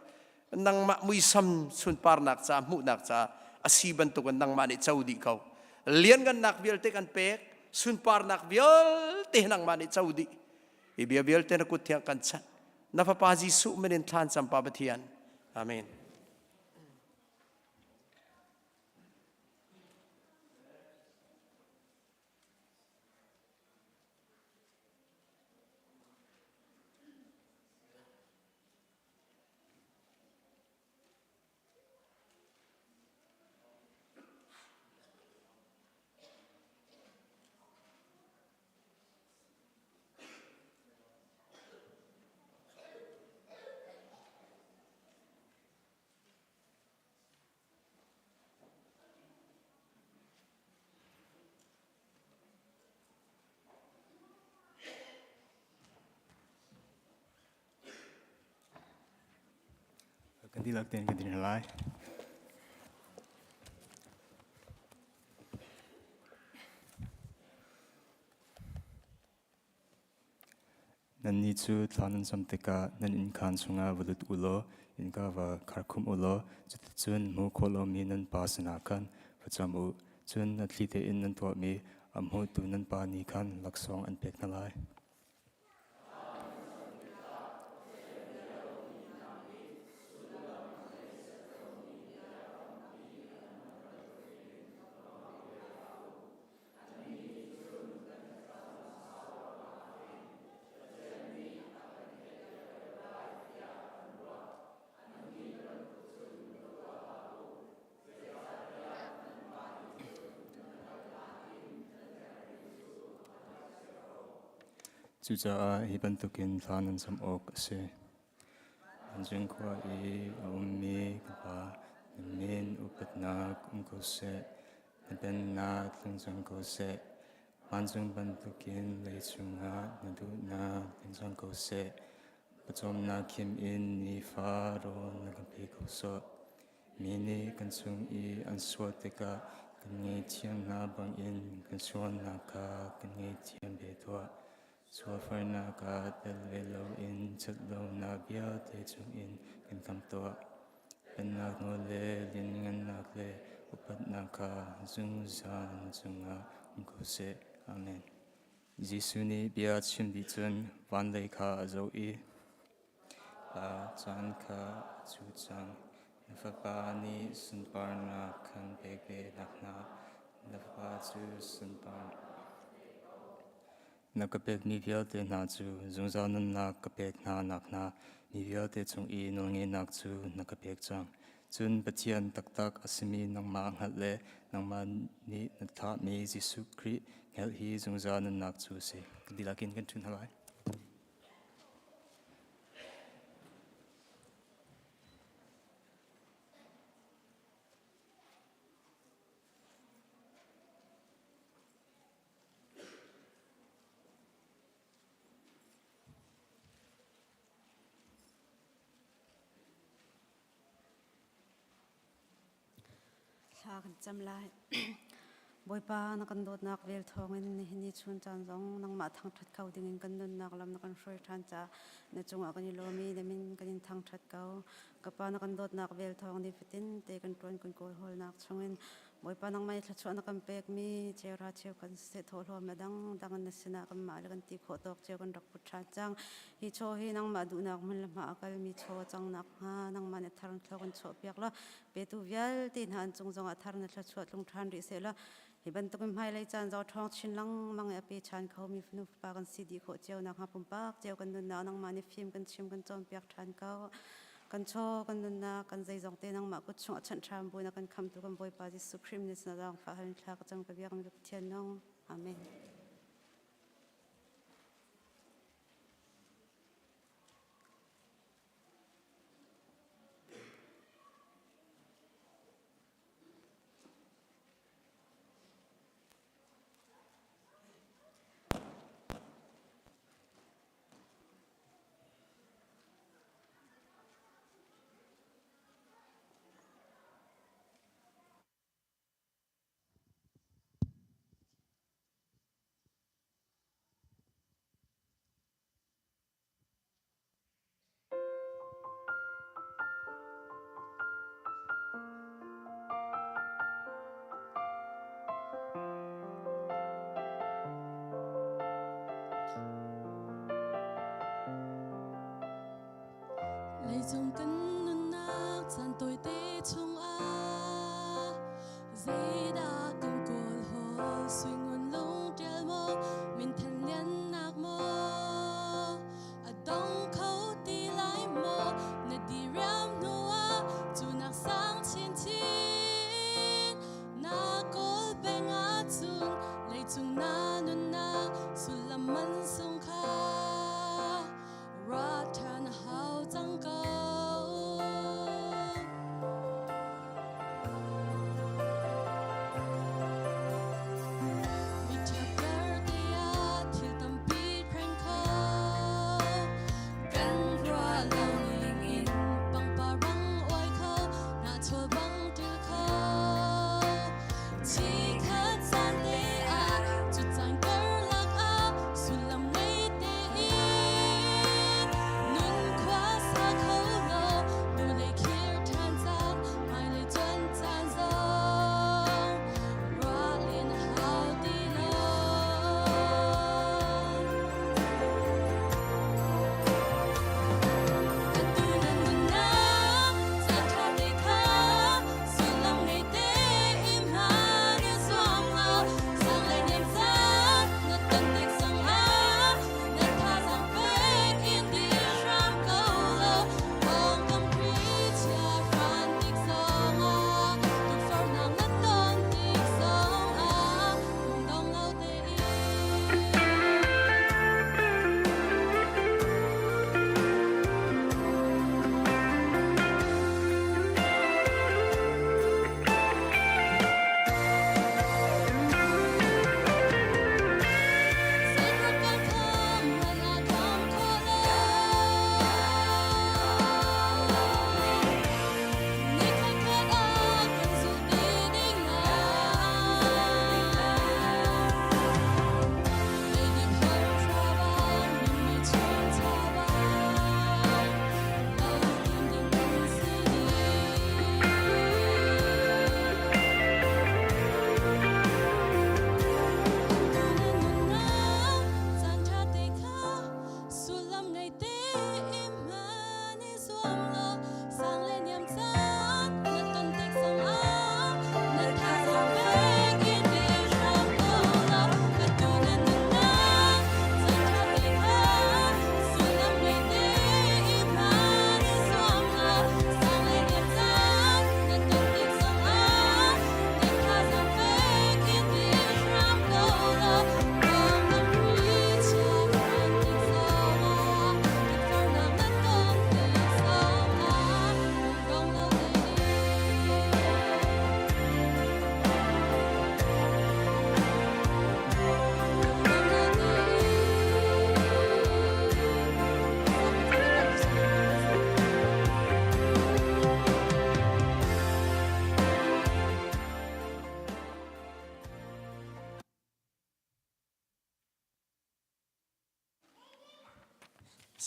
Nangmah muisam sunparnak caah hmuhnak caah a si bantukin nangmah nih co dih ko. Lianngannak vialte kan pek, sunparnak vialte nangmah nih co dih. Hi bia vialte na kut thiang kan chanh. Na Fapa Jesuh min in thlan cam Pa Pathian. Amen. Kan dihlak tein kan dir lai. Nannih cu thla nan cam tikah nan innkhaan chungah va lut u law innka va kharkhumh u law cuticun hmuh khawh lomi nan Pa sinah khan va cam u. Cun a thli tein nan tuahmi a hmutu nan Pa nih khan laksawng an pek hna lai. Cucaah hi bantukin thla nan cam awk a si. Vancung khua i a ummi ka Pa, na min upatnak um ko seh. Na pennak tlung cang ko seh. Vancung bantukin leicung ah na duhnak tling cang ko seh. Pawcawmnak khim in nifa rawl na kan pe ko sawh. Mi nih kan cung i an sual tikah kan ngaihthiam hna bangin kan sualnak kha kan ngaihthiam ve tuah. Sualfarnak ah tel ve loin ṭhatlonak vialte chungin kan khamh tuah. Pennak nawl le lianngannak le upatnak kha zungzal na cungah um ko seh. Amen. Jesuh nih bia a chim dih cun van lei kha a zoh i Pa caan kha a cu cang. Na fapa nih sunparnak kan pek ve nakhnga na fapa cu sunpar. Na ka pekmi vialte hna cu zungzal nunnak ka pek hna nakhnga mi vialte cung i nawlngeihnak cu na ka pek cang. Cun Pathian taktak a simi nangmah hngalh le nangmah nih na thlahmi Jesuh Khrih hngalh hi zungzal nunnak cu a si. Kan dihlak in kan ṭhu hna lai. Thla kan cam lai. Bawipa na kan dawtnak vel thawngin nihin ni chun caan zong nangmah thangṭhat kho dingin kan nunnak lam na kan hruai ṭhan caah na cungah kan i lawm i na min kan in thangṭhat ko. Ka Pa na kan dawtnak vel thawng nifatin te kan ṭuan kan kawl hawlnak chungin Bawipa nangmah i thluachuah na kan pekmi cheuhra cheu kan siseh thawhlawm a dangdang in na sinah kanmah le kan ti khawh tawk cio kan rak put ṭhan cang. Hi chaw hi nangmah duhnak hmun le hma a kalmi chaw a cang nakhnga nangmah nih thar in thlua kan chuahpiak law petu vialte hna an cung zongah thar na thluachuah tlung ṭhan rih seh law hi bantukin hmailei caan zong ṭhawng chin lengmang i a pe ṭhan khomi fanu fapa kan si dih khawh cio nakhnga pumpak cio kan nunnak nangmah nih fim kan chim kan cawnpiak ṭhan ko. Kan chaw kan nunnak kan zeizong te nangmah kut chung a chanh hram bu na kan khamtu kan Bawipa Jesuh Khrih min sin zaangfah hal in thla ka cam ka biak mi ka Pathian nung. Amen. Leicung kan nunnak caan tawite chungah zeidah kan kawl hawl sui ngun lung ṭial maw minthan liannak maw a dong kho ti lai maw na diriam hnu ah cu nak sang chinchin Na kawl peng ahcun leicung na nunnak sullam man sung kha ruah ṭhan a hau cang ko.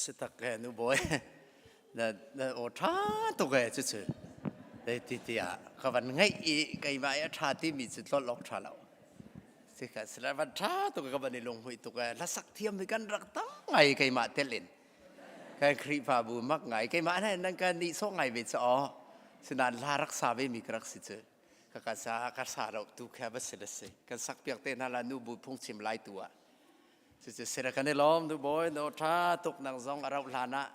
Si tak ke nu boy. Na na aw tha tuk e cu cu. Dei ti tiah ka van ngaih i keimah i a tha timi cu tlolh awk tha lo. Si ka sila van tha tuk ka van i lunghmuih tuk e. Hlasak thiam hi kan rak tam ngai keimah tel in. Kan Khrihfabu mak ngai keimah nan nan kan nih sawh ngai ve cu aw. Sinan hla rak sa ve mi ka rak si cu. Ka ka sa ka sa lo tu kha va si le si. Kan sak piak te hna la nu bu phungchim lai tu ah. Cucu sira kan i lawm du bawi no tha tuk nang zong a rauh hlan ah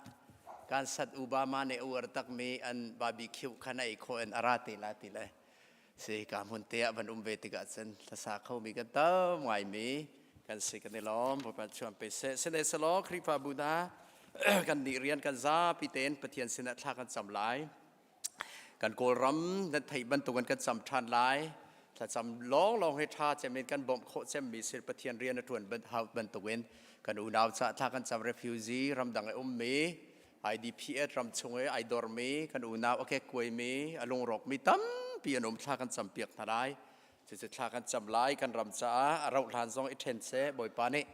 kan sat Obama nih a uar takmi an barbecue khan a ei khawh in a ra te la ti le si ka hmun te ah van um ve tikah cun hlasa khomi kan tam ngaimi kan si kan i lawm Bawipa chuan pe seh sine selaw Khrihfabu hna kan nih rian kan zapi tein Pathian sinah thla kan cam lai Kan Kawlram nan theih bantukin kan cam ṭhan lai. Thlacam lawnglawng hi ṭha cem in kan bawmh khawh cemmi sir Pathian rian a ṭuan bantukin kan unau ca thla kan cam refugee ramdang i ummi IDPS ram chung i ai dormi kan unau a kekkuaimi a lungrawkmi tampi an um thla kan campiak hna lai. Cucu thla kan cam lai kan ram caah a rauh hlan zong i ṭhen seh Bawipa nih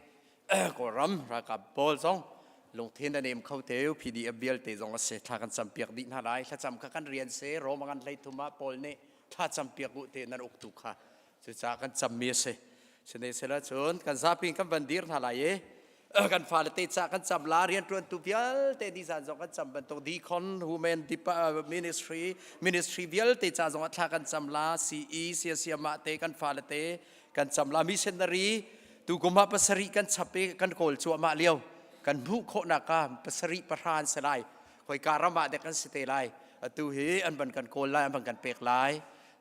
Kawlram ralkap pawl zong lungthin an em kho teu PDF vialte zong a si thla kan campiak dih hna lai thlacam kha kan rian si Rome ngan hlei thum ah Paul nih thla campiak u te nan uktu kha cucaah kan cammi a si sine sela cun kan zapi kan van dir hna lai i kan fale te ca kan cam la rianṭuantu vialte ni zan zong kan cam bantuk deacon human ministry ministry vialte ca zong ah thla kan cam la CE siasiamah te kan fale te kan cam la missionary tukum ah pasarih kan chap i kan kawl cuahmah lio kan hmuh khawhnak ka pasarih pahra an si lai khoika ram ah dek an si te lai atu hi an van kan kawl lai an van kan pek lai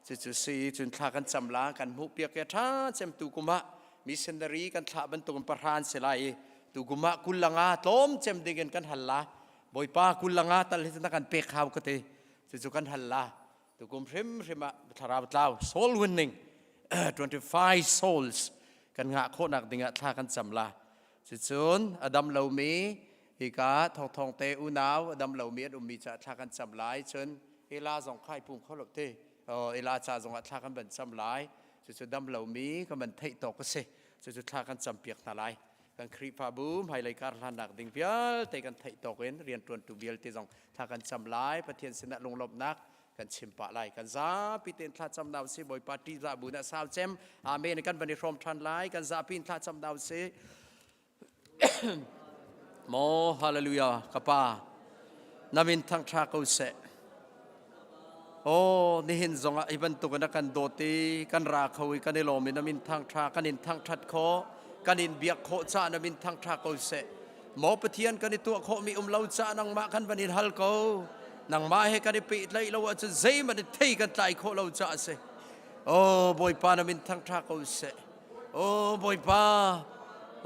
cucu si cun thla kan cam la kan hmuh piak ke tha cem tu kum ah missionary kan thlah bantuk in pahra an si lai i tu kum ah kullanga tlawm cem ding in kan hal la bawipa kullanga tal hi na kan pek hau ka ti cucu kan hal la tukum hrimhrim ah thlarau tlau soul winning 25 souls kan ngah khawhnak dingah thla kan cam la cucun a dam lomi hika thongthong te unau a dam lomi an ummi caah thla kan cam lai cun ela zong khai pum kho lo te ela ca zongah thla kan van cam lai cucu dam lomi kan van theih tawk a si cucu thla kan cam piak hna lai kan Khrihfabu hmailei kar hlannak ding vialte kan theih tawk in rianṭuantu vialte zong thla kan cam lai Pathian sinah lunglawmhnak kan chim pah lai kan zapi tein thla cam na usih Bawipa ṭihzah bu na sau cem amen kan van i hrawm ṭhan lai kan zapi in thla cam na usih maw hallelujah ka pa na min thangṭha ko seh Aw nihin zongah hi bantuk in a kan dawt i kan ra kho i kan i lawm i na min thangṭha kan in thangṭhat khawh kan in biak khawh caah na min thangṭha ko seh. Maw Pathian kan i tuah khawhmi um lo caah nangmah kan van in hal ko. Nangmah he kan i pehtlaih lo ahcun zeihmanh in thei kan tlai khawh lo caah a si. Aw Bawipa na min thangṭha ko seh. Aw Bawipa,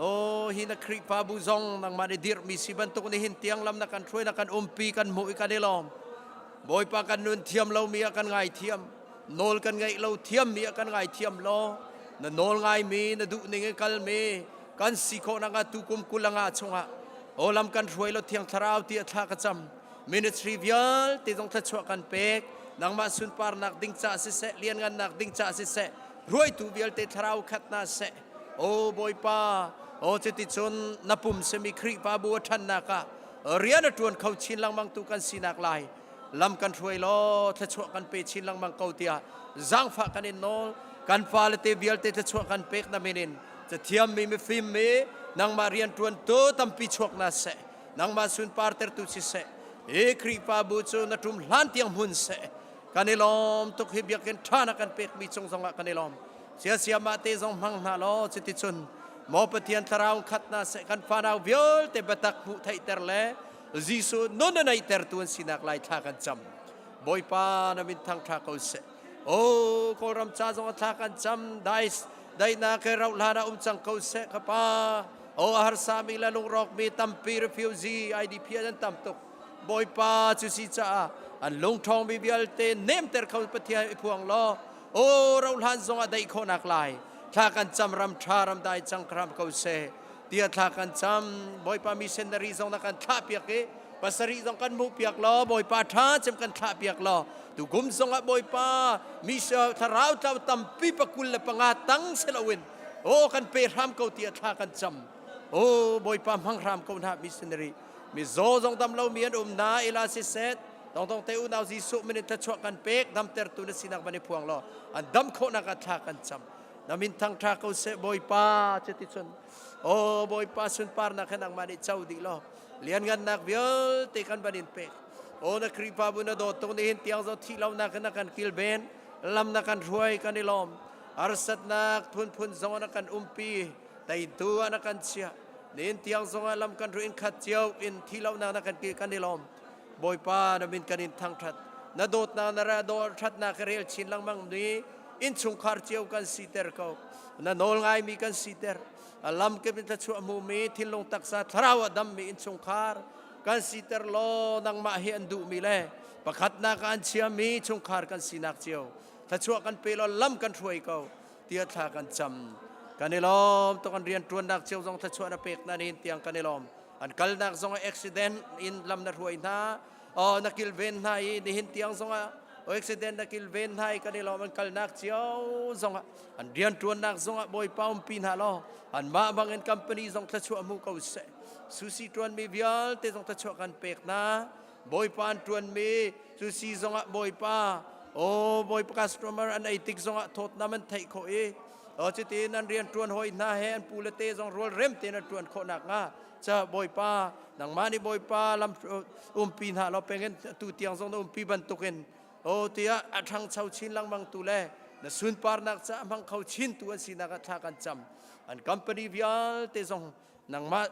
aw hi na Khrihfabu zong nangmah nih dirhmi si bantuk nihin tiang lam na kan hruai na kan umpi kan hmuh i kan i lawm. Bawipa kan nun thiam lomi ah kan ngaithiam. Nawl kan ngeih lo thiammi ah kan ngaithiam law na nawl ngaimi na duh ning in kalmi kan si khawh nak ah tukum kulanga chungah aw lam kan hruai lo thiang thlarau ti a thla ka cam ministry vialte zong thluachuah kan pek nangmah sunparnak ding ca siseh lianngannak ding ca siseh ruaitu vialte thlarau khat hna seh o bawipa o cuticun na pum simi Khrihfabu a ṭhannak ah rian a ṭuan kho chin lengmang tu kan sinak lai lam kan hruai law thluachuah kan pe chin lengmang ko tiah zaangfah kan in nawl kan fale te vialte thluachuah kan pek na min in cathiam mi mifim mi nangmah rian ṭuantu tampi chuak na seh nangmah sunpar tertu siseh hi Khrihfabu cu na ṭum hlan tiang hmun seh kan i lawm tuk hi biakinn ṭha na kan pekmi cung zongah kan i lawm siasia mah te zong hmang hna law cuticun maw Pathian thlarau khat na seh kan fanau vialte biatak hmuh theihter le Jesuh nun a neihtertu an sinak lai thla kan cam Bawipa na min thangṭha ko seh o Kawlram ca zong a thla kan cam dais daihnak he rauh hlan ah um cang ko seh ka pa o a harsa mi le lungrawk mi tampi refugee IDP an tam tuk Bawipa cu si caah an lungṭhawngmi vialte nemter kho Pathian i phuang law aw rohlan zongah daih khawhnak lai thla kan cam ram ṭha ram dai cang hram ko seh tiah thla kan cam Bawipa missionary zong na kan thlah piak i pasarih zong kan hmuh piak law Bawipa ṭha cem kan thlah piak law tukum zongah Bawipa misio thlarau tlau tampi pakul le panga tang seloin aw kan pe hram ko tiah thla kan cam aw Bawipa hmang hram ko hna missionary. Mizaw zong dam lomi an um hna ila siseh tongtong te unau Jesuh min in thluachuah kan pek damtertu na sinak van i phuang law an dam khawhnak ah thla kan cam. Na min thangṭha ko seh Bawipa cuticun o Bawipa sunparnak he nangmah nih co dih law lianngannak vialte kan van in pek. O na Khrihfabu na dawt tuk nihin tiang zo thih lonak in na kan kilven lam na kan hruai kan i lawm. Harsatnak phunphun zong na kan umpi teitu ah na kan chiah. Nihin tiang zongah lam kan ruin khat cio in thi lonak na kan ki kan i lawm. Bawipa na min kan in thangṭhat. Na dawtnak na ra dawt ṭhatnak ka rel chin lengmang ni innchungkhar cio kan siter ko. Na nawl ngaimi kan siter. A lam kip in thluachuah hmumi thinlung taksa thlarau a dammi innchungkhar kan siter law nangmah hi an duhmi le pakhatnak ah an chiami chungkhar kan sinak cio thluachuah kan pe law lam kan hruai ko tiah thla kan cam. Kan i lawm tuk an rian ṭuannak cio zong thluachuah na pek na nihin tiang kan i lawm. An kalnak zong ah accident in lam na hruai hna. Oh, na kilven hna i nihin tiang zong ah accident na kilven hna i kan i lawm an kalnak cio zong ah an rian ṭuannak zong ah Bawipa umpi hna law anmah bangin company zong thluachuah hmu ko seh. Susi ṭuanmi vialte zong thluachuah kan pek hna. Bawipa an ṭuanmi cusi zongah Bawipa aw Bawipa customer an ei tik zongah thawtnam an theih khawh i aw cutin an rian ṭuan hawi hna he an pu le te zong rual rem tein an ṭuan khawh nakhnga ca Bawipa nangmah nih Bawipa lam umpi hna law pengin tu tiang zong na umpi bantukin aw tiah a ṭhangcho chin lengmang tu le na sunparnak ca hmang kho chin tu an sinak ah thla kan cam an company vialte zong nangmah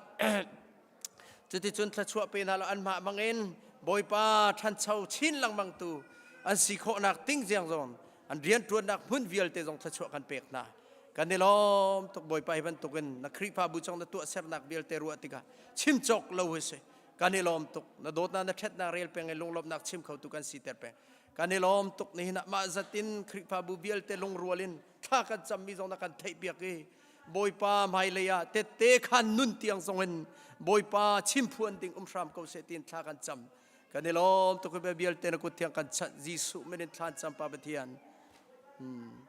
Cuticun thluachuah pe hna law anmah bangin Bawipa ṭhancho chin lengmang tu an si khawhnak ting ziang zong an rianṭuannak hmun vialte zong thluachuah kan pek hna. Kan i lawm tuk Bawipa hi bantukin na Khrihfabu chung na tuahsernak vialte ruah tikah chim cawk lo hi si. Kan i lawm tuk. Na dawtnak na ṭhatnak rel peng i lunglawmhnak chim khotu kan siter peng. Kan i lawm tuk nihin ah mah zat in Khrihfabu vialte lungrual in thla kan cammi zong na kan theihpiak i Bawipa hmailei ah tette khan nun tiang zongin Bawipa chimphuan ding um hram ko seh tiin thla kan cam. Kan i lawm tuk i vialte na kut thiang kan chanh Jesuh min in thla cam Pa Pathian. Hmm.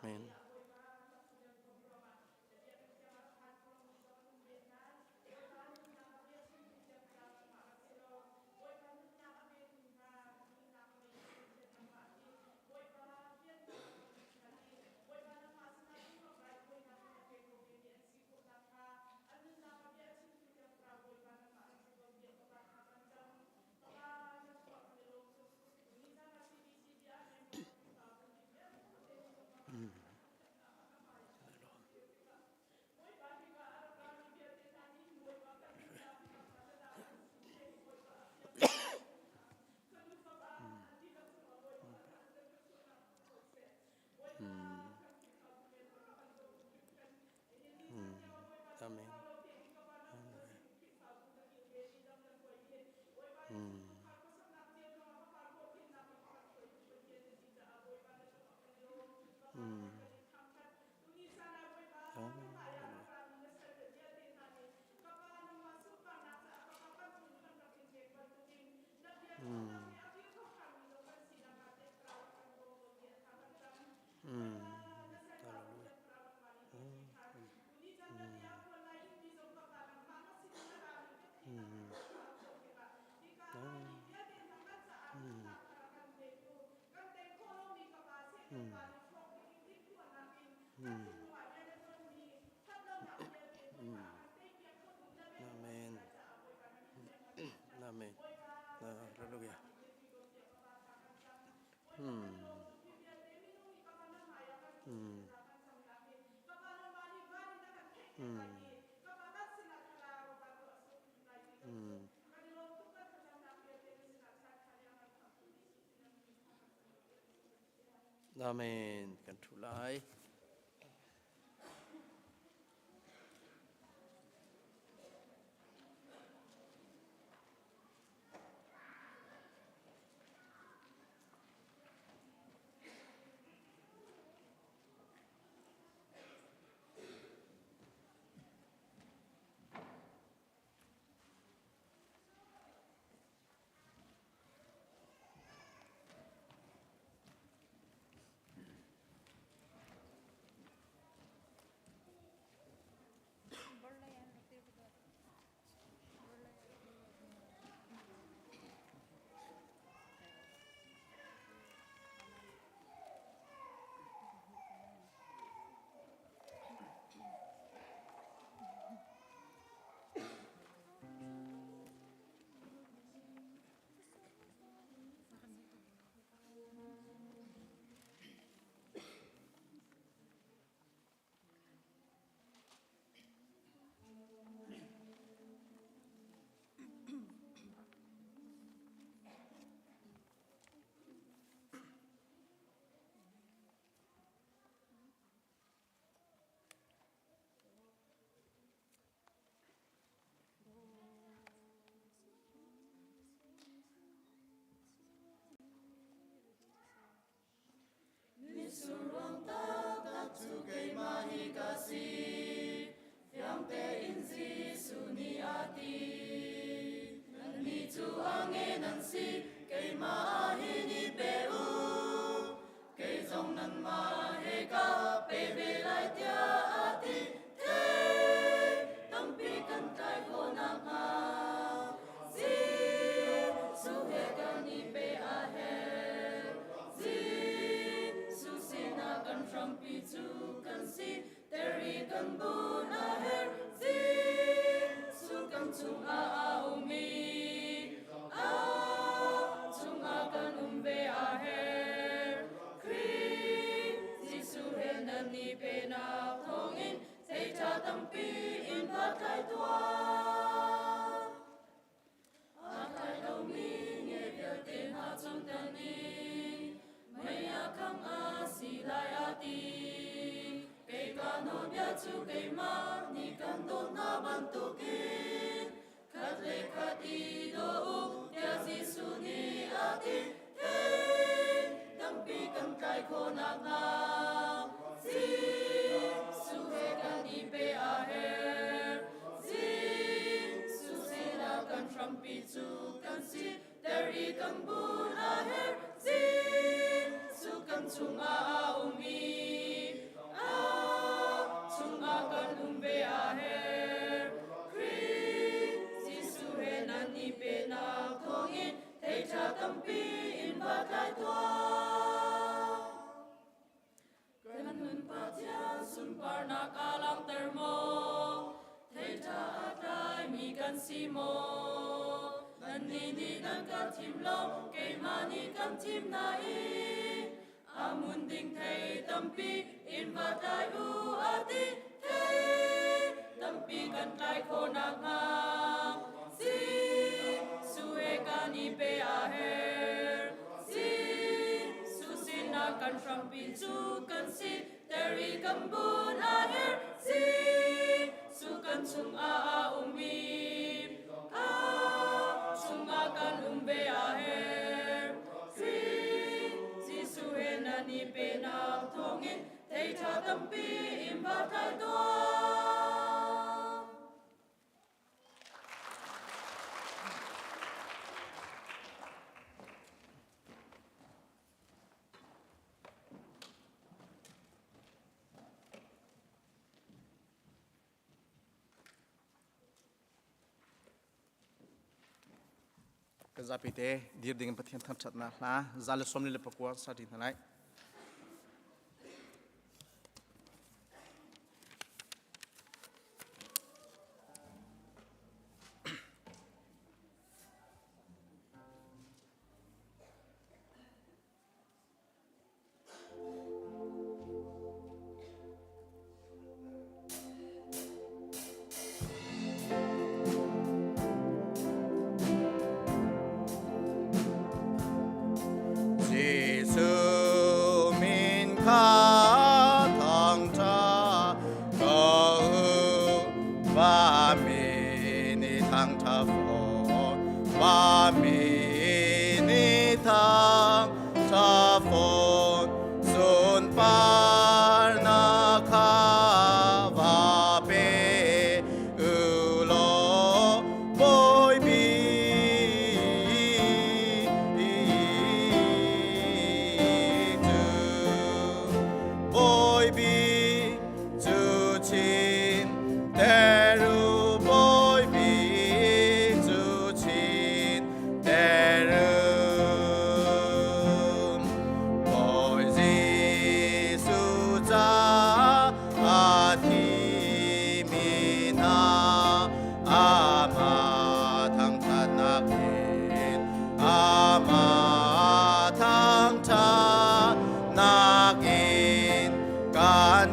Amen. Amen. Amen. Amen. Hallelujah. Hmm. Hmm. Hmm. Hmm. Amen. Kan thu lai. Jesuh ruang taktak cu keimah hi ka si. Fiang tein Jesuh nih a ti. Nannih cu a nge nan si, keimah ah hin i pe u. Kei zong nanmah he ka pe ve lai tiah a ti. Thei tampi kan tlai khawh nakhnga Jesuh he kan i pe a herh. Jesuh sinah kan hrampi cu kan si. Ter i kan bun a herh. Jesuh kan chungah a um i a chungah kan um ve a herh. Khrih Jesuh he nan i penak thawngin thei ṭha tampi in va tlai tuah. A tlai lomi nge vialte hna chung tel ning mei a khang a si lai a ti. Kei ka nawlbia cu keimah nih kan dawtnak bantukin khat le khat i daw u tiah Jesuh nih a ti. Thei tampi kan tlai khawh nakhnga Jesuh he kan i pe a herh. Jesuh sinah kan hrampi cu kan si ter i kan bun a herh. Jesuh kan chungah a um i a chungah kan um ve a herh. Khrih Jesuh he nan i penak thawngin thei ṭha tampi in va tlai tuah. Kan nun Pathian sunparnak aa langhter maw? Thei ṭha a tlaimi kan si maw? Nannih nih nan ka thim lo, keimah nih kan thim hna i a hmun ding thei tampi in va tlai u a ti. Thei tampi kan tlai khawh nakhnga Jesuh he kan i pe a herh. Jesuh sinah kan hrampi cu kan si ter i kan bun a herh. Jesuh kan chungah a um i a chungah kan um ve a herh. Khrih Jesuh he nan i penak thawngin thei ṭha tampi in va tlai tuah. Kan zapi te dir ding in Pathian thangṭhatnak hla 149 sa ṭi hna lai. Jesuh min kha thangṭha ko u, va mi nih thangṭha fawn, va mi nih thang Ṭha fawn sunparnak kha va pe u law Bawi bik cu Bawi bik cu chin ter u Bawi bik cu chin Terum Bawi Jesuh ca a thimi hna amah thangṭhatnak in amah thangṭhatnak in kan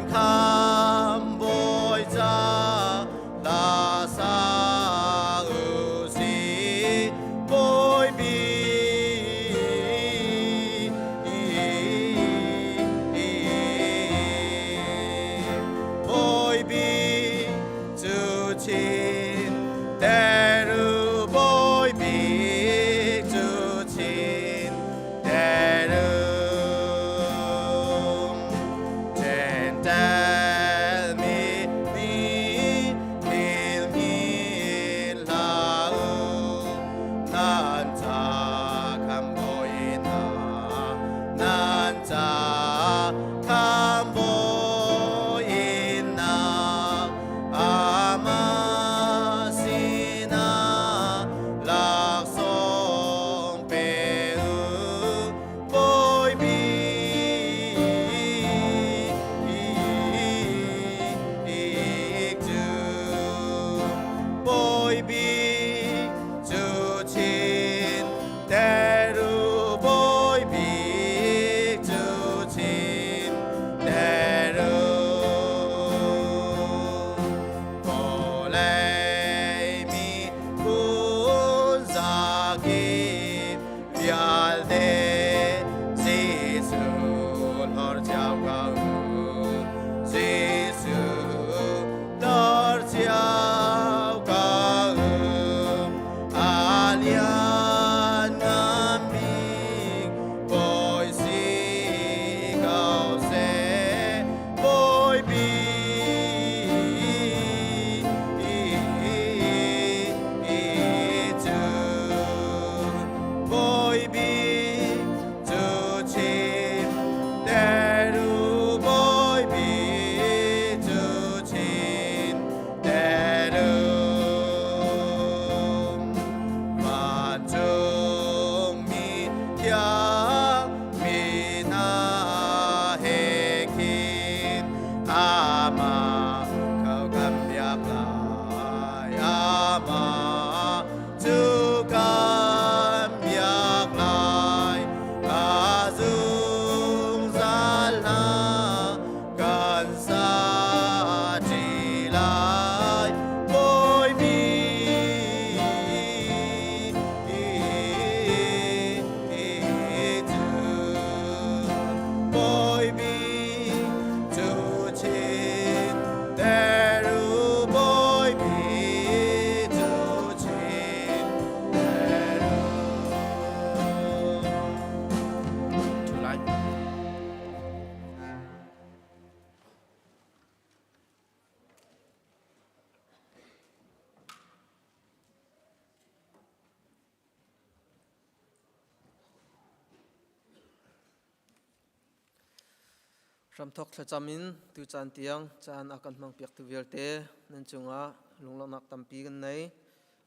Hramthok thlacam in tucaan tiang caan a kan hmangpiaktu vialte nan cungah lunglawmhnak tampi kan nei.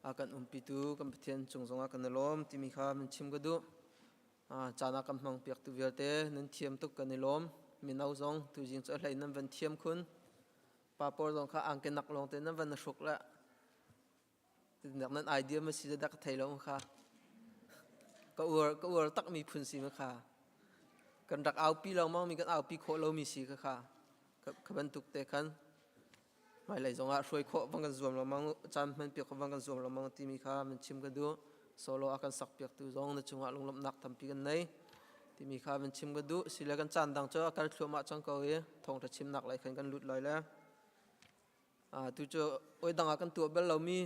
A kan umpitu kan Pathian cung zongah kan i lawm timi kha min chim ka duh. Caan a kan hmangpiaktu vialte nan thiam tuk kan i lawm. Mino zong tuzing cu a hlei nan van thiam khun. Pa pawl zong kha angke nak lawng te nan van hruk le Nak nan idea ma si dah ka thei lo kha. Ka uar ka uar tak mi phun si ma kha. Kan rak aupi lengmang mi kan aupi khawh lo mi si kha kha. Ka bantuk te khan hmailei zongah hruai khawh bang kan zuam lengmang caan hman piak bang kan zuam lengmang timi kha min chim ka duh. Solo a kan sak piak tu zong na cungah lunglawmhnak tampi kan nei timi kha min chim ka duh. Sile kan caan dang cu a kal thluahmah cang ko i thawngtha chimnak lei khan kan lut lai le. Tu cu oi dang ah kan tuah bal lomi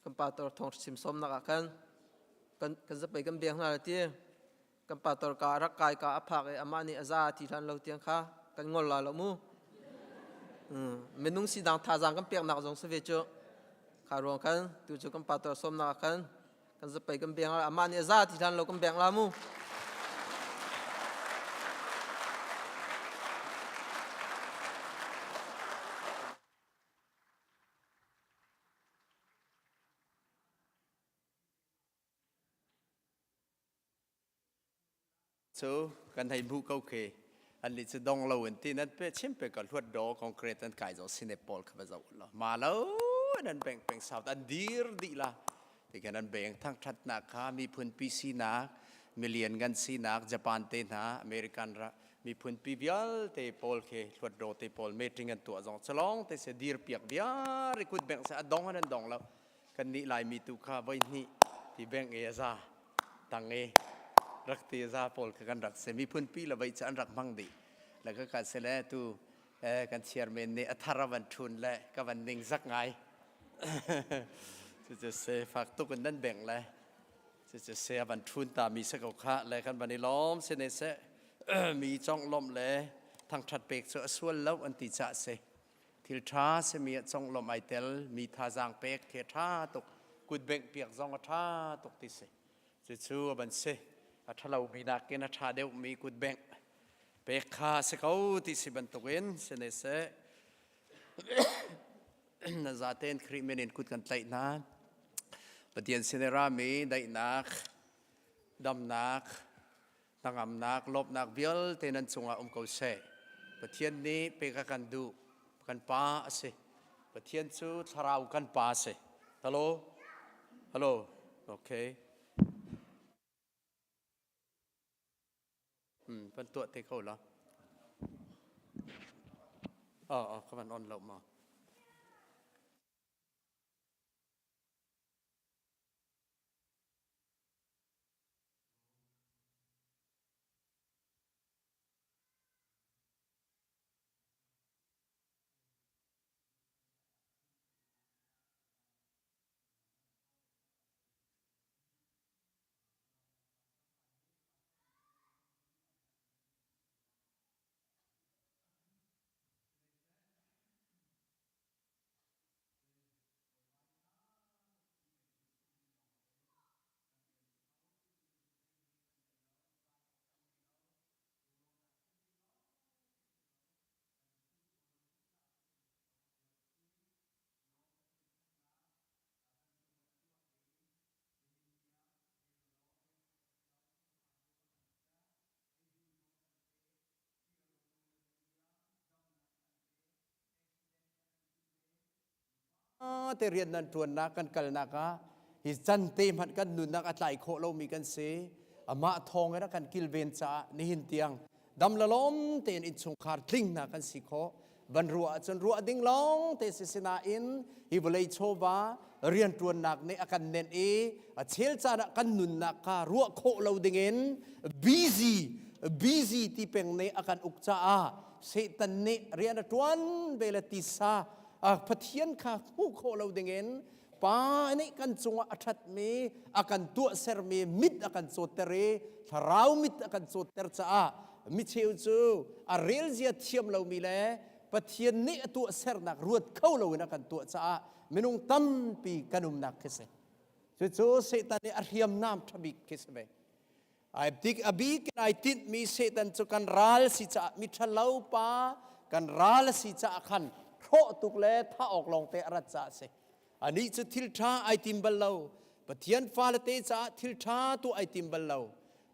kan pastor thawng chim sawmnak ah khan kan kan zapei kan beng hna ti kan pastor ka rak kai ka a phak i amah nih a za ti hlan lo tiang kha kan ngol la lo mu. Minung si dang thazaang kan peknak zong si ve cu kha ruang khan tu cu kan pastor sawmnak ah khan kan zapei kan beng la amah nih a za ti hlan lo kan beng la mu. Cu kan hei hmuh ko khi an li cu dong lo in ti nan pe chim pe ka hluat do concrete an kai zo sine pawl kha va zo lo ma lo nan beng peng south an dir dih la ti kan an beng thang that nak kha miphun pi sinak million ngan sinak Japan te hna American ra miphun pi vialte pawl khi hluat do te pawl meeting an tuah zong chalong te se dir piak viar kut beng se adong an dong lo kan nih Laimi tu kha voi hnih ti beng e za tang e rak ti za pawl kha kan rak se miphun pi la vai cha an rak hmang dih la ka ka se le tu kan chairman nih a thar a van thun le ka van ning zak ngai cu se fak tuk in nan beng le cu se a van thun ta mi se ko kha le kan van i lawm se ne se mi chong lom le thangthat pek cu a sual lo an ti cha se Thil ṭha simi ah conglawmh ai tel mi thazaang pek khi a ṭha tuk. Kutbengh piak zong a ṭha tuk ti si. Cucu a van si. A ṭhalomi nakin a ṭha deuhmi kutbengh pek kha a si ko ti si bantukin si ne seh. Na zaten Khrih min in kut kan tlaih hna. Pathian sin i rami daihnak, damnak, hnangamnak, lawmhnak vialte nan cungah um ko seh. Pathian nih pek a kan duh. Kan Pa a si. Pathian cu thlarau kan Pa a si. Hello? Hello? Okay. Hmm, van tuah te ko la. Oh, oh, ka van on lo ma. Te rian nan ṭuannak kan kalnak ah hi can te hmanh kan nunnak a tlai khawh lomi kan si. Amah thawng in a kan kilven caah nihin tiang dam la lawm tein innchungkhar tling hna kan si khawh. Van ruah ahcun ruah ding lawng te si sinain hi vawlei chawva rianṭuannak nih a kan nenh i a chel caan ah kan nunnak kha ruah khawh lo dingin busy busy ti peng nih a kan uk caah Satan nih rian a ṭuan ve le tisa Pathian kha hmuh khawh lo dingin Pa nih kan cungah a ṭhatmi a kan tuahsermi mit a kan cawtter i thlarau mit a kan cawtter caah micheu cu a relzia thiam lomi le Pathian nih a tuahsernak ruat kho loin a kan tuah caah minung tampi kan umnak khi si. Cucu Satan nih a hriamnam ṭhabik khi si ve. Ai tik a bik in ai tinhmi Satan cu kan ral si caah mi ṭhalo pa kan ral a si caah khan hrawh tuk le thah awk lawngte a rat caah a si. Anih cu thil ṭha ai tim bal lo. Pathian fale te caah thil ṭha tuah ai tim bal lo.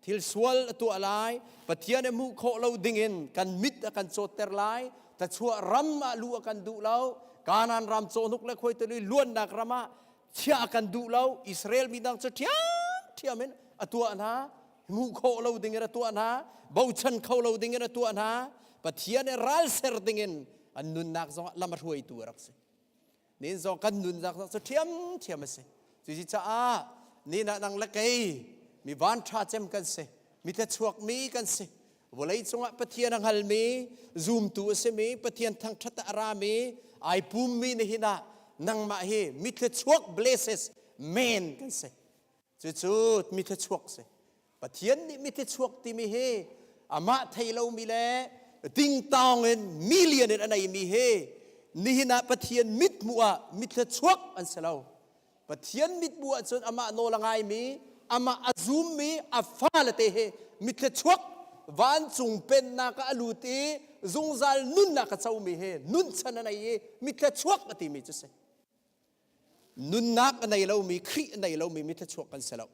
Thil sual a tuah lai. Pathian a hmuh khawh lo dingin kan mit a kan cawtter lai. Tachuah ram ah luh a kan duh lo. Kanaan ram cawhnuk le khuaitali luannak ram ah chiah a kan duh lo. Israel mi dang cu ṭhiamṭhiam in a tuah hna. Hmuh khawh lo dingin a tuah hna. Bochan kho lo dingin a tuah hna. Pathian i ral ser dingin an nunnak zongah lam a hruaitu a rak si. Nin zong kan nunnak zong cu ṭhiamṭhiam a si. Cuci caah ni ah nang le kei mi van ṭha cem kan si, mi thlachuak mi kan si. Vawlei cungah Pathian a hngalmi, zumtu a simi, Pathian thangṭhat ah a rami, ai pummi nihin ah nangmah hi mi thluachuak blesses men kan si. Cucu mi thluachuak si. Pathian nih mi thluachuak timi hi amah thei lomi le tingtang in million in a neimi hi nihin ah Pathian mithmuh ah mi thluachuak an si lo. Pathian mithmuh ahcun amah nawl a ngaimi, amah a zummi a fale te hi mi thluachuak vancung pennak ah a lut i zungzal nunnak a comi hi nunchan a nei i mi thluachuak a timi cu si. Nunnak a nei lomi Khrih a nei lomi mi thluachuak kan si lo.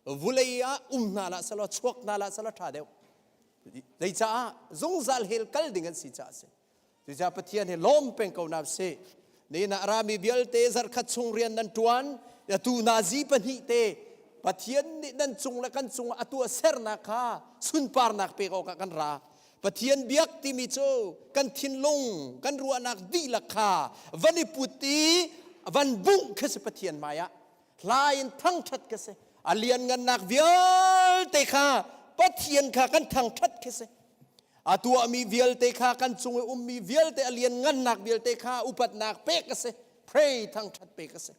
Vulei ah um hna lah selaw chuak hna lah selaw ṭha deuh. Zeicaah zungzal hell kal ding an si caah a si. Cucaah Pathian hi lawm peng ko na si. Ni na rami vialte zarkhat chung rian nan ṭuan, atu nazi pahnih te Pathian nih nan cung le kan cung ah atu a sernak kha sunparnak pek awkah kan ra. Pathian biak timi cu kan thinlung, kan ruahnak dihlak kha van i put i van bungh khi si Pathian hmaiah. Hla in thangṭhat khi si. A lianngannak vialte kha Pathian kha kan thangṭhat khi si. A tuahmi vialte kha kan cung i ummi vialte a lianngannak vialte kha upatnak pek a si. Pray thangṭhat pek a si.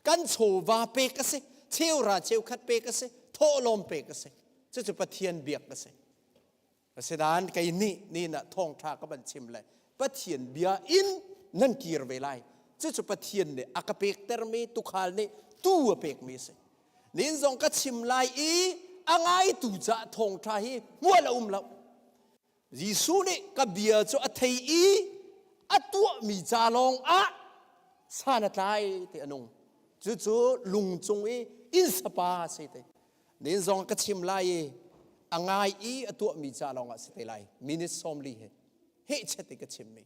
Kan chawva pek a si. Cheura cheukhat pek a si. Thawhlawm pek a si. Cucu Pathian biak a si. Asinain kei nih ni na thawngṭha ka van chim le Pathian bia in nan kir ve lai. Cucu Pathian nih a ka pektermi tuukhal nih tuu a pekmi a si. Nin zong ka chim lai i a ngaitu caah thawngṭha hi hmual a um lo. Jesuh nih ka bia cu a thei i a tuahmi ca lawng ah san a tlai ti a nung. Cucu lung cung i inn sapa a si te. Nin zong ka chim lai i a ngai i a tuahmi ca lawngah si te lai. Minute 40 he hehchet i ka chimmi.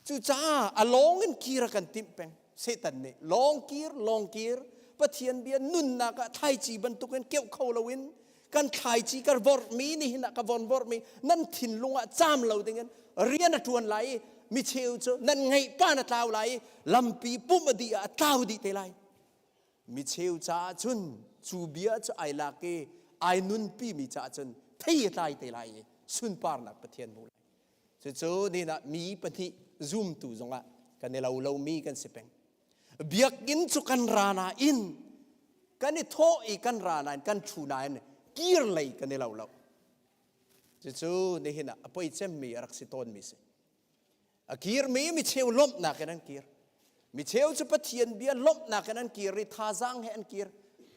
Cucaah a lawng in kir a kan timh peng. Satan nih lawng kir, lawng kir, Pathian bia nunnak ah thlaici bantukin keuh kho loin kan thlaici ka vorhmi nihin ah ka von vorhmi nan thinlung ah caam lo dingin rian a ṭuan lai i mi cheu cu nan ngeih pa na tlau lai i lampi pumh a dih ah a tlau dih te lai. Mi cheu caah cun cu bia cu ai lak i ai nunpimi caah cun thei a tlai te lai i sunparnak Pathian hmu lai. Cucu nina mi pahnih zumtu zongah kan i lo lomi kan si peng. Biakinn cu kan ra nain kan i thawh i kan ra nain kan ṭhu nain kir lei kan i lo lo. Cucu nihin ah a poi cemmi a rak si tawnmi si. A kirmi micheu lawmhnak in an kir. Micheu cu Pathian bia lawmhnak in an kir i thazaang he an kir.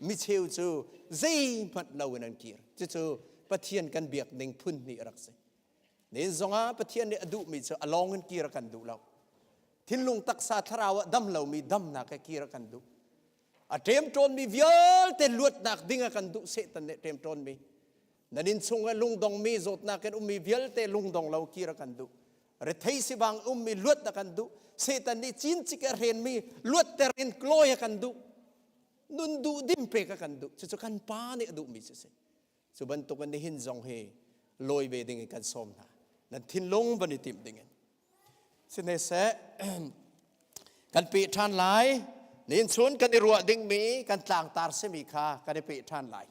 Micheu cu zeihmanh lo in an kir. Cucu Pathian kan biak ning phun hnih a rak si. Nin zongah Pathian nih a duhmi cu a lawng in kir a kan duh lo. Thinlung taksa thlarau ah dam lomi damnak he kir a kan duh. A ṭemṭawnmi vialte luatnak ding a kan duh Satan nih ṭemṭawnmi. Nan innchung ah lungdongmi zawtnak in ummi vialte lungdong lo kir a kan duh. Rethei sivang ummi luat a kan duh. Satan nih cincik a hrenmi luatter in klawi a kan duh. Nun duh dim pek a kan duh. Cucu kan pa nih a duhmi cu si. Cu bantuk in nihin zong hi lawi ve ding in kan sawm hna. Nan thinlung van i timh ding in. Sihneseh kan peh ṭhan lai. Nihin chun kan i ruah dingmi kan tlangtar simi kha kan i peh ṭhan lai.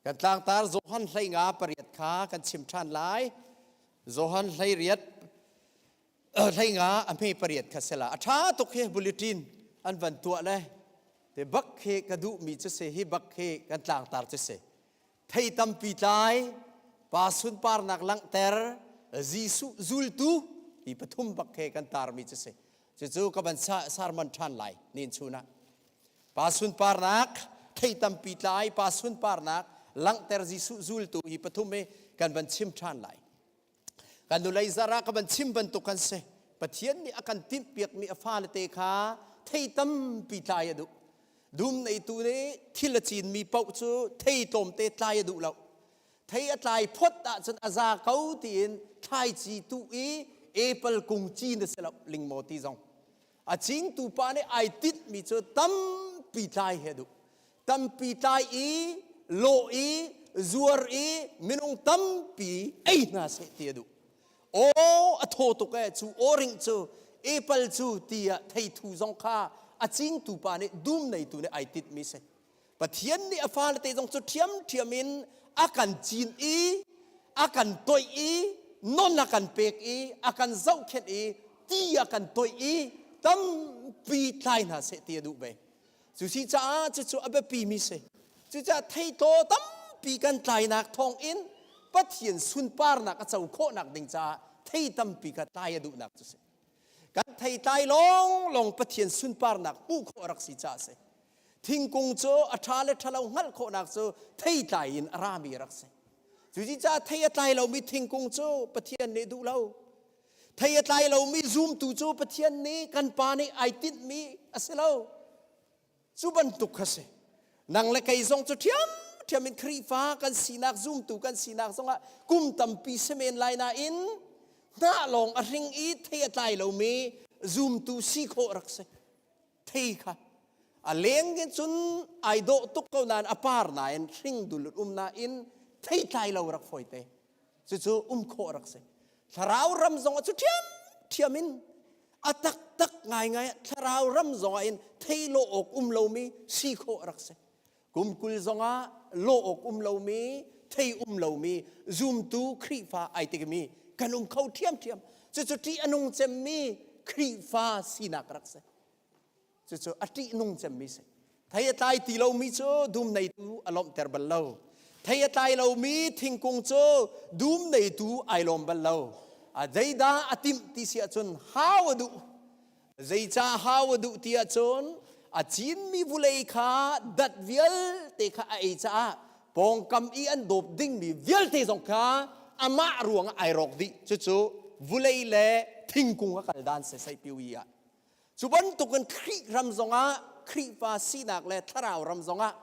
Kan tlangtar Johan hlei nga pariat kha kan chim ṭhan lai. Johan hlei riat hlei nga a hme pariat kha sela a ṭha tuk hi bulletin an van tuah le te bak khi ka duhmi cu si hi bak khi kan tlangtar cu si thei tampi tlai pa sunparnak langhter Jesuh zultu hi pathum bak khi kan tarmi cu si cucu ka van sarman ṭhan lai nin chun ah Pa sunparnak, thei tampi tlai pa sunparnak. langhter Jesuh zultu hi pathum hi kan van chim ṭhan lai. Kan nulei zarah ka van chim bantuk kan si. Pathian nih a kan timhpiakmi a fale te kha thei tampi tlai a duh. Dum neitu nih thil a cinmi paoh cu thei tlawmte tlai a duh lo. Thei a tlai phot ahcun a za ko tiin thlaici tuh i apple kung cin a si lo lingmaw ti zong. A cingtu pa nih ai tinhmi cu tampi tlai he a duh. Tampi tlai i lawh i zuar i minung tampi ei hna seh ti a duh. Aw a thaw tuk ee cu awring cu apple cu tiah theithu zong kha a cingtu pa nih dum neitu nih ai tinhmi si. Pathian nih a fale te zong cu ṭhiamṭhiam in a kan cin i a kan toih i non a kan pek i a kan zohkhenh i ti a kan toih i tampi tlai hna seh ti a duh ve. Cu si caah cucu a biapimi si. Cucaah theitlaw tampi kan tlainak thawngin Pathian sunparnak a co khawhnak ding caah thei tampi kha tlai a duhnak cu si. Kan theitlai lawnglawng Pathian sunparnak hmuh khawh a rak si caah a si. Thingkung cu a ṭha le ṭhalo hngalh khawhnak cu theitlai in a rami a rak si. Cucaah thei a tlai lomi thingkung cu Pathian nih duh lo. Thei a tlai lomi zumtu cu Pathian nih kan Pa nih ai tinhmi a si lo. Cu bantuk kha si. Nang le kei zong cu ṭhiamṭhiam in Khrihfa kan sinak zumtu kan sinak zongah kum tampi si men lai nain hnah lawng a hring i thei a tlai lomi zumtu si khawh rak si. Thei kha a leng in cun ai dawh tuk ko nain a par nain hring dul um nain thei tlai lo rak fawi te. Cucu um khawh rak si. Thlarau ram zong ah cu ṭhiamṭhiam in a taktak ngaingai ah thlarau ram zongah in thei lawh awk um lomi si khawh rak si. Kum 20 zongah lawh awk um lomi, thei um lomi zumtu Khrihfa ai tikmi kan um kho ṭhiamṭhiam. Cucu ṭih a nung cemmi Khrihfa sinak rak si. Cucu a ṭihnung cemmi si. Thei a tlai ti lomi cu dum neitu a lawmhter bal lo. Thei a tlai lomi thingkung cu dum neitu ai lawm bal lo. A zeidah a timh ti si ahcun hau a duh. Zeicah hau a duh ti ahcun a cinmi vulei kha dat vialte kha a ei caah pawngkam i an dawp dingmi vialte zong kha amah ruangah ai rawk dih. Cucu vulei le thingkung a kal dan sesai piwi ah. Cu bantukin Khrih ram zongah Khrihfa sinak le thlarau ram zongah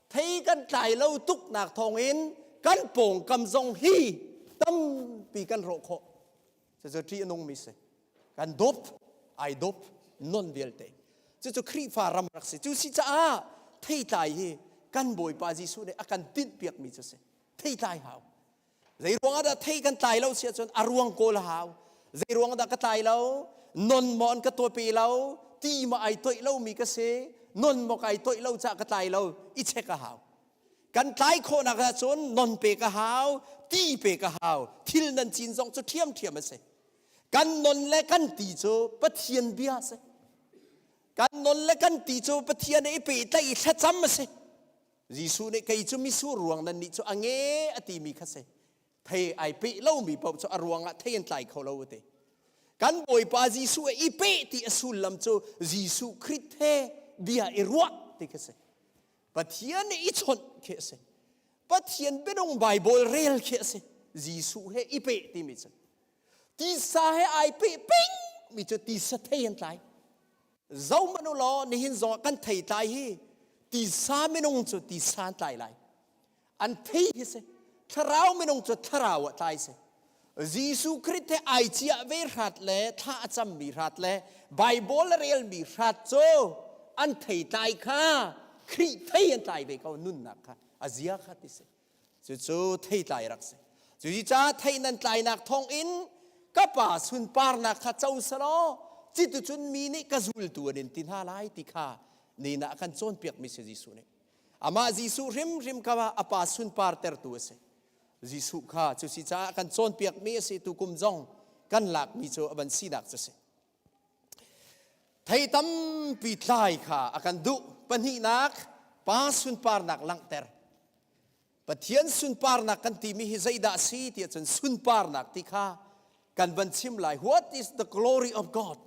thei kan tlai lo tuknak thawngin kan pawngkam zong hi tampi kan rawh khawh. Cucu ṭih a nungmi si. Kan dawp, ai dawp, non vialte. Cucu Khrihfa ram rak si. Cu si caah theitlai hi kan Bawipa Jesuh nih a kan tinhpiakmi cu si. Theitlai hau. Zei ruangah dah thei kan tlai lo si ahcun a ruang kawl a hau. Zei ruangah dah ka tlai lo? Non maw an ka tuah pe lo? Ti maw ai toih lomi ka si? Non maw kai toih lo caah ka tlai lo? I check a hau. Kan tlai khawhnak ahcun non pek a hau, ti pek a hau. Thil nan cin zong cu ṭhiamṭhiam a si. Kan non le kan ti cu Pathian bia a si. Kan non le kan ti cu Pathian i pehtlaih i thlacam a si. Jesuh nih kei cu misur ruang nan nih cu a nge a timi kha si. Thei ai peh lomi paoh cu a ruangah thei an tlai kho lo a ti. Kan Bawipa Jesuh i peh ti a sullam cu Jesuh Khrist he bia i ruah ti kha si. Pathian nih i chawnh khi a si. Pathian bianung Bible rel khi a si. Jesuh he i peh timi cu. Tisa he ai peh peng mi cu tisa thei an tlai. Zohmanh u law nihin zongah kan thei tlai hi tisa minung cu tisa an tlai lai. An thei hi si. Thlarau minung cu thlarau ah tlai si. Jesuh Khrist he ai ciah ve hrat le thla a cammi hrat le Bible a relmi hrat cu an thei tlai kha Khrih thei an tlai ve ko nunnak kha a zia kha ti si. Cucu theitlai rak si. Cucaah thei nan tlainak thawngin ka pa sunparnak kha co selaw citucun mi nih ka zultu an in ti hna lai ti kha ni na a kan cawnpiakmi si Jesuh nih. Amah Jesuh hrimhrim kha a pa sunpartertu a si. Jesuh kha cusi caah kan cawnpiakmi a si tukum zong kan lakmi cu a van sinak cu si. Thei tampi tlai kha a kan duh. Pahnihnak, pa sunparnak langhter. Pathian sunparnak kan timi hi zeidah a si ti ahcun sunparnak ti kha kan van chim lai. What is the glory of God?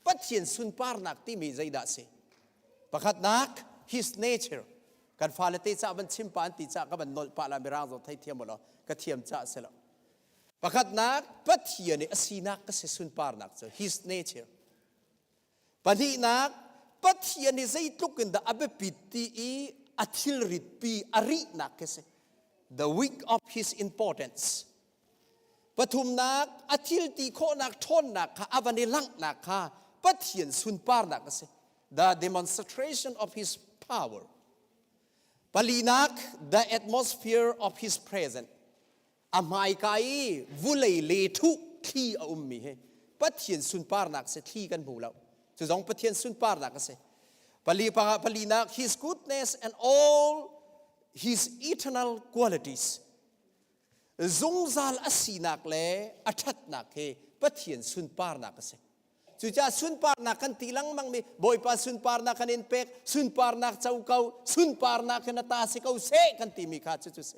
Pathian sunparnak timi zeidah a si? Pakhatnak, His nature. Kan fale te ca van chim pa an ti ca ka van nolh pah la mirang zong thei thiam law ka thiam ca si lo. Pakhatnak Pathian i a sinak ka si sunparnak cu his nature. Pahnihnak Pathian i zeitluk in dah a biapit ti i a thilrit pi a rihnak khi si. The week of his importance. Pathumnak a thil ti khawhnak ṭhawnnak kha a van i langhnak kha Pathian sunparnak a si. The demonstration of his power. Palinak the atmosphere of his presence. A hmaika i vulei le thuh thli a ummi hi Pathian sunparnak si thli kan hmu lo. Cu zong Pathian sunparnak a si. Pali panga palinak his goodness and all his eternal qualities. Zungzal a sinak le a ṭhatnak hi Pathian sunparnak a si. Cucaah sunparnak kan ti lengmang mi Bawipa sunparnak kan in pek, sunparnak co ko, sunparnak hin a ta si ko seh kan timi kha cucu si.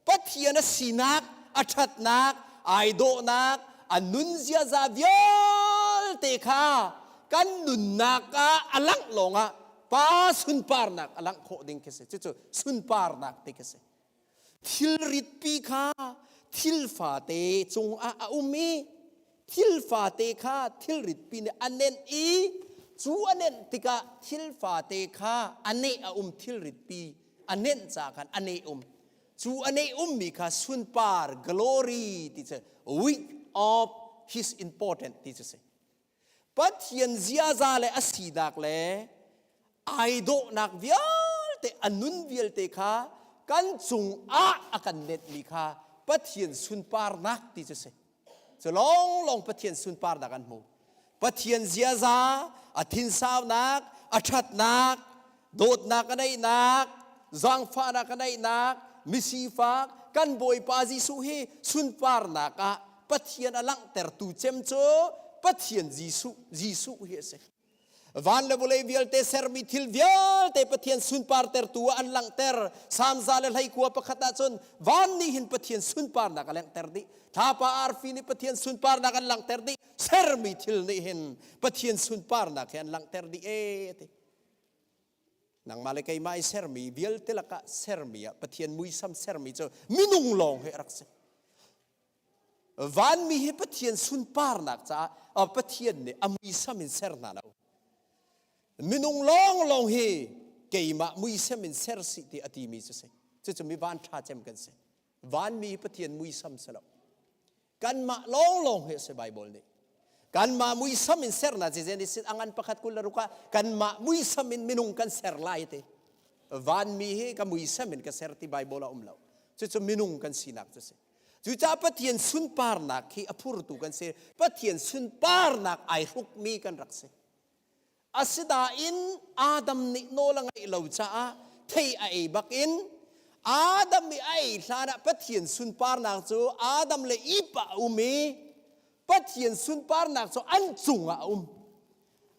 Pathian a sinak, a ṭhatnak, ai dawhnak, a nun ziaza vialte kha kan nunnak ah a langh lawngah pa sunparnak a langh khawh ding khi si. Cucu sunparnak ti khi si. Thilritpi kha thil fate cungah a um i thil fate kha thilritpi nih a nenh i cu a nenh tikah thil fate kha a neh a um thilritpi a nenh ca khan a neh um cu a neh ummi kha sunpar glory ti cu week of his important ti cu si Pathian ziaza le a sinak le ai dawhnak vialte a nun vialte kha kan cungah a kan netmi kha Pathian sunparnak ti cu si. Cu lawnglawng Pathian sunparnak an hmu. Pathian ziaza, a thinsaunak, a ṭhatnak, dawtnak a neihnak, zaangfahnak a neihnak, misifak, kan Bawipa Jesuh hi sunparnak ah Pathian a langhtertu cem cu Pathian Jesuh, Jesuh hi a si. Van le vawlei vialte sermi thil vialte Pathian sunpartertu ah an langhter. Salm 121 ahcun van nih hin Pathian sunparnak a langhter dih. Thlapa arfi nih Pathian sunparnak an langhter dih. Sermi thil nih hin Pathian sunparnak hi an langhter dih ee ti. Nangmah le keimah i sermi vialte lakah sermi ah Pathian muisam sermi cu minung lawng hi a rak si. Vanmi hi Pathian sunparnak caah Pathian nih a muisam in ser hna lo. Minung lawnglawng hi keimah muisam in ser sih ti a timi cu si. Cucu mi van ṭha cem kan si. Vanmi hi Pathian muisam si lo. Kanmah lawnglawng hi a si Bible nih. Kanmah muisam in sernak ci Genesis a ngan pakhat 26 ah kanmah muisam in minung kan ser lai ti. Vanmi hi ka muisam in ka ser ti Bible ah um lo. Cucu minung kan sinak cu si. Cucaah Pathian sunparnak hi a phurtu kan si. Pathian sunparnak ai hrukmi kan rak si. Asinain Adam nih nawl a ngaih lo caah thei a ei bakin Adam i a ei hlanah Pathian sunparnak cu Adam le Eve ah a um i Pathian sunparnak cu an cungah a um.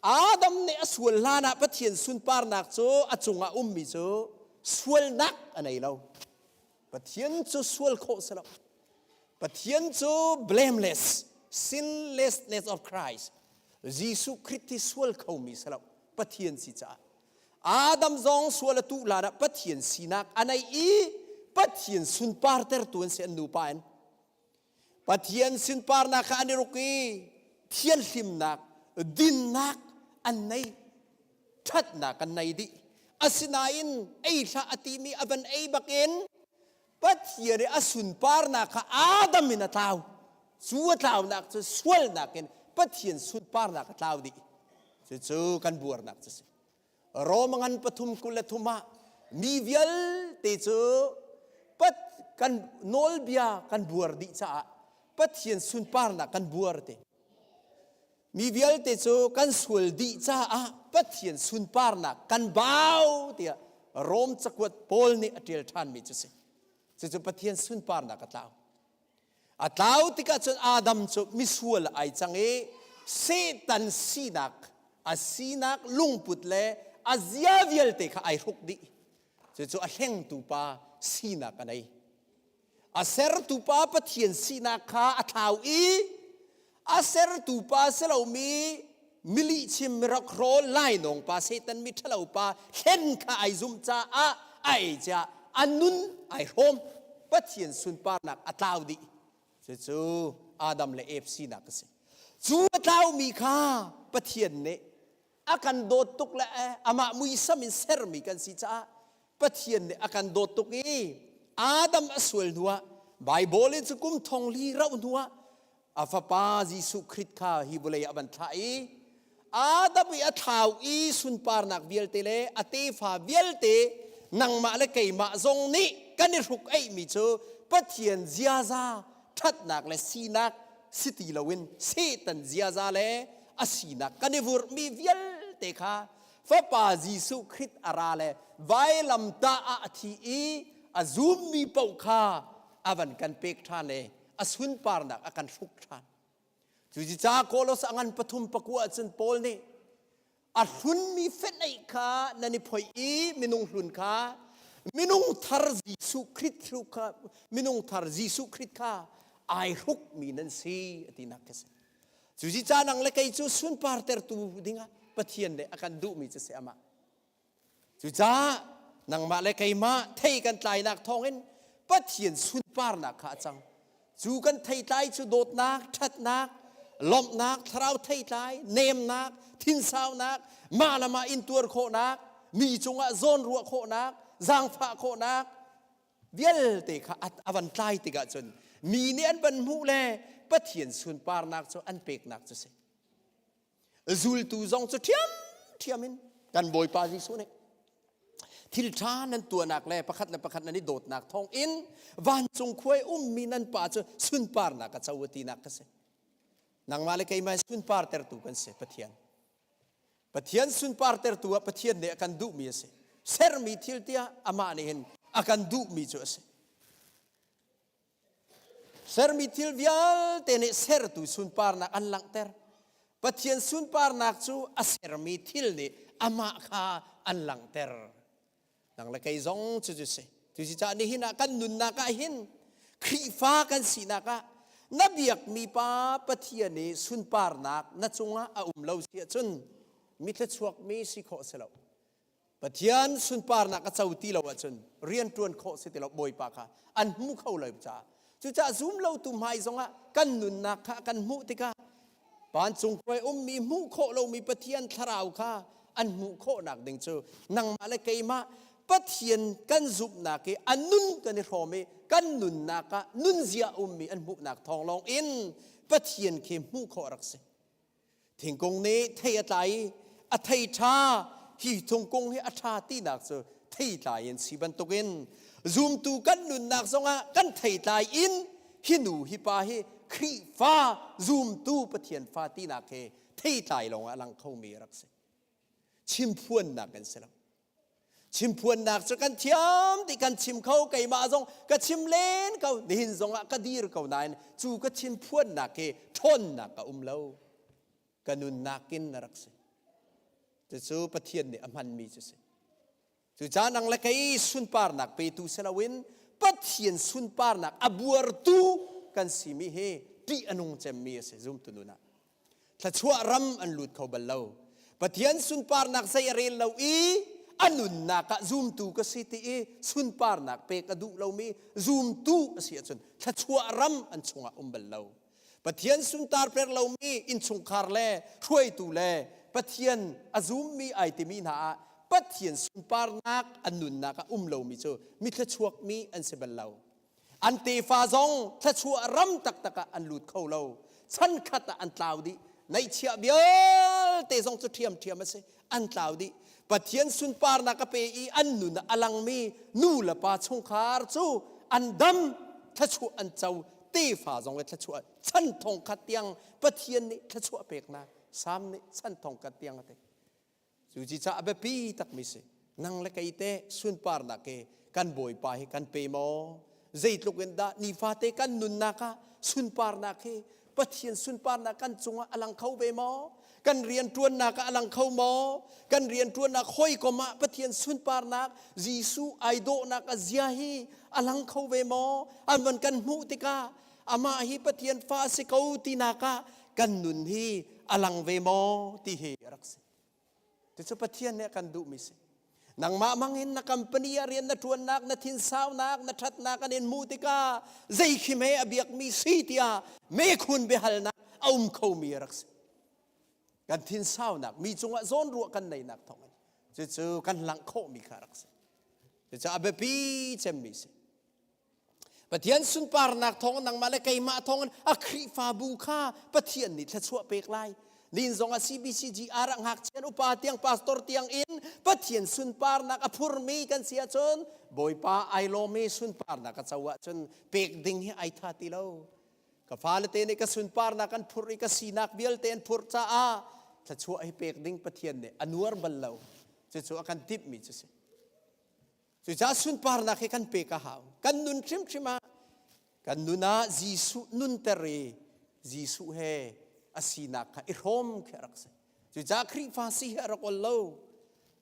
Adam nih a sual hlanah Pathian sunparnak cu a cungah ummi cu sualnak a nei lo. Pathian cu sual khawh si lo. Pathian cu blameless, sinlessness of Christ. Jesuh Khrih hi sual khomi si lo. Pathian si caah. Adam zong sual a tuh hlan ah Pathian sinak a nei i Pathian sunpartertu an si an nupa in. Pathian sunparnak kha an i ruk i thianhlimnak, dinnak an nei, ṭhatnak an nei dih. Asinain ei hlah a timi a van ei bakin Pathian i a sunparnak kha Adam in a tlau. Cu a tlaunak cu sualnak in Pathian sunparnak a tlau dih. Cucu kan buarnak cu si. Rom ngan 3 23 ah mi vialte cu pat kan nawlbia kan buar dih caah Pathian sunparnak kan buar te. Mi vialte cu kan sual dih caah Pathian sunparnak kan bau tiah Rom cakuat Paul nih a ṭial ṭhanmi cu si. Cucu Pathian sunparnak a tlau. A tlau tikah cun Adam cu misual ai cang i Satan sinak, a sinak lungput le a zia vialte kha ai hruk dih. Cucu a hlengtu pa sinak a nei. A sertu pa Pathian sinak kha a thlau i a sertu pa si lomi milihchim mirokhrawl lainawng pa Satan mi ṭhalo pa hlen kha ai zumh caah a ei cia a nun ai hrawm Pathian sunparnak a tlau dih cucu Adam le Eve sinak a si cu a tlaumi kha Pathian nih a kan dawt tuk le amah muisam in sermi kan si caah Pathian nih a kan dawt tuk i Adam a sual hnuah Baibal in cu kum thong li rauh hnuah a fapa Jesuh Khrist kha hi vawlei ah a van thlah i Adam i a thlau i sunparnak vialte le a tefa vialte nangmah le keimah zong nih kan i hruk eihmi cu Pathian ziaza ṭhatnak le sinak si ti loin Satan ziaza le a sinak kan i vurhmi vialte kha Fapa Jesuh Khrist a ra le vailamtah ah a thi i a zummi paoh kha a van kan pek ṭhan le a sunparnak a kan hruk ṭhan. Cucaah Kolos a ngan pathum pakua ahcun Paul nih a hlunmi fenh kha nan i phoih i minung hlun kha minung thar Jesuh Khrist kha minung thar Jesuh Khrist kha ai hrukmi nan si a tinak khi si. Cucaah nang le kei cu sunpar tertu dingah Pathian nih a kan duhmi cu si amah. Cucaah nangmah le keimah thei kan tlainak thawngin Pathian sunparnak kha a cang. Cu kan theitlai cu dawtnak, ṭhatnak, lawmhnak, thlarau theitlai, nemnak, thinsaunak, mah le mah intuar khawhnak, mi cungah zawnruah khawhnak, zaangfah khawhnak, vialte kha a van tlai tikah cun mi nih an van hmuh le Pathian sunparnak cu an peknak cu si. Zultu zong cu ṭhiamṭhiam in kan Bawipa Jesuh nih thil ṭha nan tuahnak le pakhat le pakhat nan i dawtnak thawng in vancung khuai ummi nan pa cu sunparnak a co a tinak ka si. Nangmah le keimah sunpar tertu kan si Pathian. Pathian sunpar tertu ah Pathian nih a kan duhmi a si. Sermi thil tiah amah nih hin a kan duhmi cu a si. Sermi thil vialte nih sertu sunparnak an langhter. Pathian sunparnak cu a sermi thil nih amah kha an langhter. Nang le kei zong cu cu si. Cucaah nihin ah kan nunnak ah hin Khrihfa kan sinak ah na biakmi pa Pathian i sunparnak na cungah a um lo si ahcun mi thluachuakmi si khawh si lo. Pathian sunparnak a co ti lo ahcun rianṭuan khawh si ti lo Bawipa kha an hmu kho lo caah cucaah zum lotu hmai zongah kan nunnak kha kan hmuh tikah vancung khuai ummi hmuh khawh lomi Pathian thlarau kha an hmuh khawhnak ding cu nangmah le keimah Pathian kan zumhnak i a nun kan i hrawm i kan nunnak ah nunzia ummi an hmuhnak thawng lawng in Pathian khi hmuh khawh rak si. Thingkung nih thei a tlai i a thei ṭha hi thingkung hi a ṭha tinak cu theitlai in si bantukin zumtu kan nunnak zongah kan theitlai in hi nu hi pa hi Khrihfa zumtu Pathian fa tinak he theitlai lawngah a lang khomi a rak si. Chimphuannak kan si lo. Chimphuannak cu kan thiam ti kan chim kho keimah zong ka chim len ko nihin zongah ka dir ko nain cu ka chimphuannak hi ṭhawnnak a um lo ka nunnak in a rak si cucu Pathian nih a hmanmi cu si cucaah nang le kei sunparnak petu si loin Pathian sunparnak a buartu kan simi hi ṭih a nung cemmi a si zumtu nun ah Thluachuah ram an lut kho bal lo. Pathian sunparnak zei a rel lo i a nunnak ah zumtu ka si ti i sunparnak pek a duh lomi zumtu a si ahcun thluachuah ram an chungah um bal lo. Pathian suntar per lomi innchungkhar le hruaitu le Pathian a zummi ai timi hna ah Pathian sunparnak an nunnak ah um lomi cu mi thluachuakmi an si bal lo. An tefa zong thluachuah ram taktak ah an lut kho lo. Chan khat ah an tlau dih. Neihchiah vialte zong cu ṭhiamṭhiam a si. An tlau dih. Pathian sunparnak a pe i an nun ah a langmi nu le pa chungkhar cu an dam, thluachuah an co, tefa zong le thluachuah chan thong khat tiang Pathian nih thluachuah peknak Salm nih chan thong khat tiang a ti. Cu ci a biapi takmi si. Nang le kei te sunparnak hi kan Bawipa hi kan pe maw? Zeitluk in dah nifate kan nunnak ah sunparnak hi Pathian sunparnak kan cungah a lang kho ve maw? Kan rianṭuannak ah a lang kho maw? Kan rianṭuannak hawikom ah Pathian sunparnak Jesuh ai dawhnak a zia hi a lang kho ve maw? An van kan hmuh tikah amah hi Pathian fa a si ko tinak ah kan nun hi a lang ve maw ti hi a rak si. Cucu Pathian nih a kan duhmi si. Nangmah mangin na company ah rian na ṭuannak, na thinsaunak, na ṭhatnak an in hmuh tikah zei khi hme a biakmi si tiah mekhun biahalnak a um khomi a rak si. Kan thinsaunak, mi cungah zawnruah kan neinak thawngin cucu kan langh khawhmi kha a rak si. Cucu a biapi cemmi si. Pathian sunparnak thawng nangmah le keimah thawngin a Khrihfabu kha Pathian nih thluachuah pek lai. Nin zong ah CBCGR ah ngakchia upa tiang pastor tiang in Pathian sunparnak a phurmi kan si ahcun Bawipa ai lawmi sunparnak a co ahcun pek ding hi ai tha ti lo. Ka fale te nih ka sunparnak an phurh i ka sinak vialte an phurh caah thluachuah hi pek ding Pathian nih a nuar bal lo. Cucu a kan timhmi cu si. Cucaah sunparnak hi kan pek a hau. Kan nun hrimhrim ah kan nun ah Jesuh nunter i Jesuh he a sinak kha i hrawm khi a rak si. Cucaah Khrihfa si hi a rak ol lo.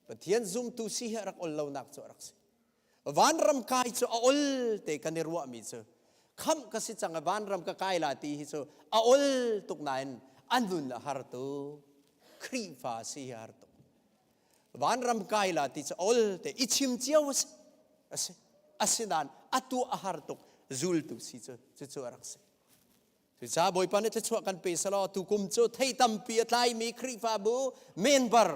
Pathian zumtu si hi a rak ol lonak cu a rak si. Vanram kai cu a ol te kan i ruahmi cu khamh ka si cang i vanram ka kai la ti hi cu a ol tuk nain a nun a har tuk. Khrihfa si hi a har tuk. Vanram kai la ti cu ol te i chim cio a si. A si. Asinain atu a har tuk zultu si cu cucu a rak si. Cucaah Bawipa nih thluachuah kan pe selaw tukum cu thei tampi a tlaimi Khrihfabu member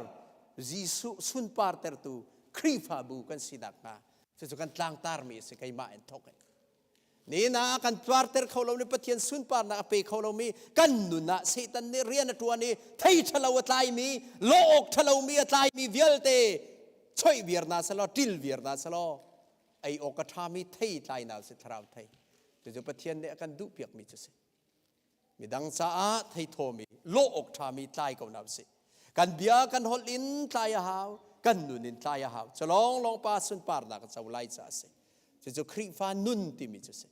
Jesuh sunpartertu Khrihfabu kan si nakhnga cucu kan tlangtarmi a si keimah in thawk in. Nihin ah kan tuarter kho lo ni Pathian sunparnak a pe kho lomi kan nun ah Satan nih rian a ṭuan i thei ṭhalo a tlaimi lawh awk ṭhalomi a tlaimi vialte choih viar na selaw ṭil viar na selaw ei awk a ṭhami thei tlai na si thlarau thei cucu Pathian nih a kan duhpiakmi cu si. Midang caah theithawmi, lawh awk ṭhami tlai ko hna usih. Kan bia kan holh in tlai a hau, kan nun in tlai a hau. Cu lawnglawng pa sunparnak a co lai caah a si. Cucu Khrihfa nun timi cu a si.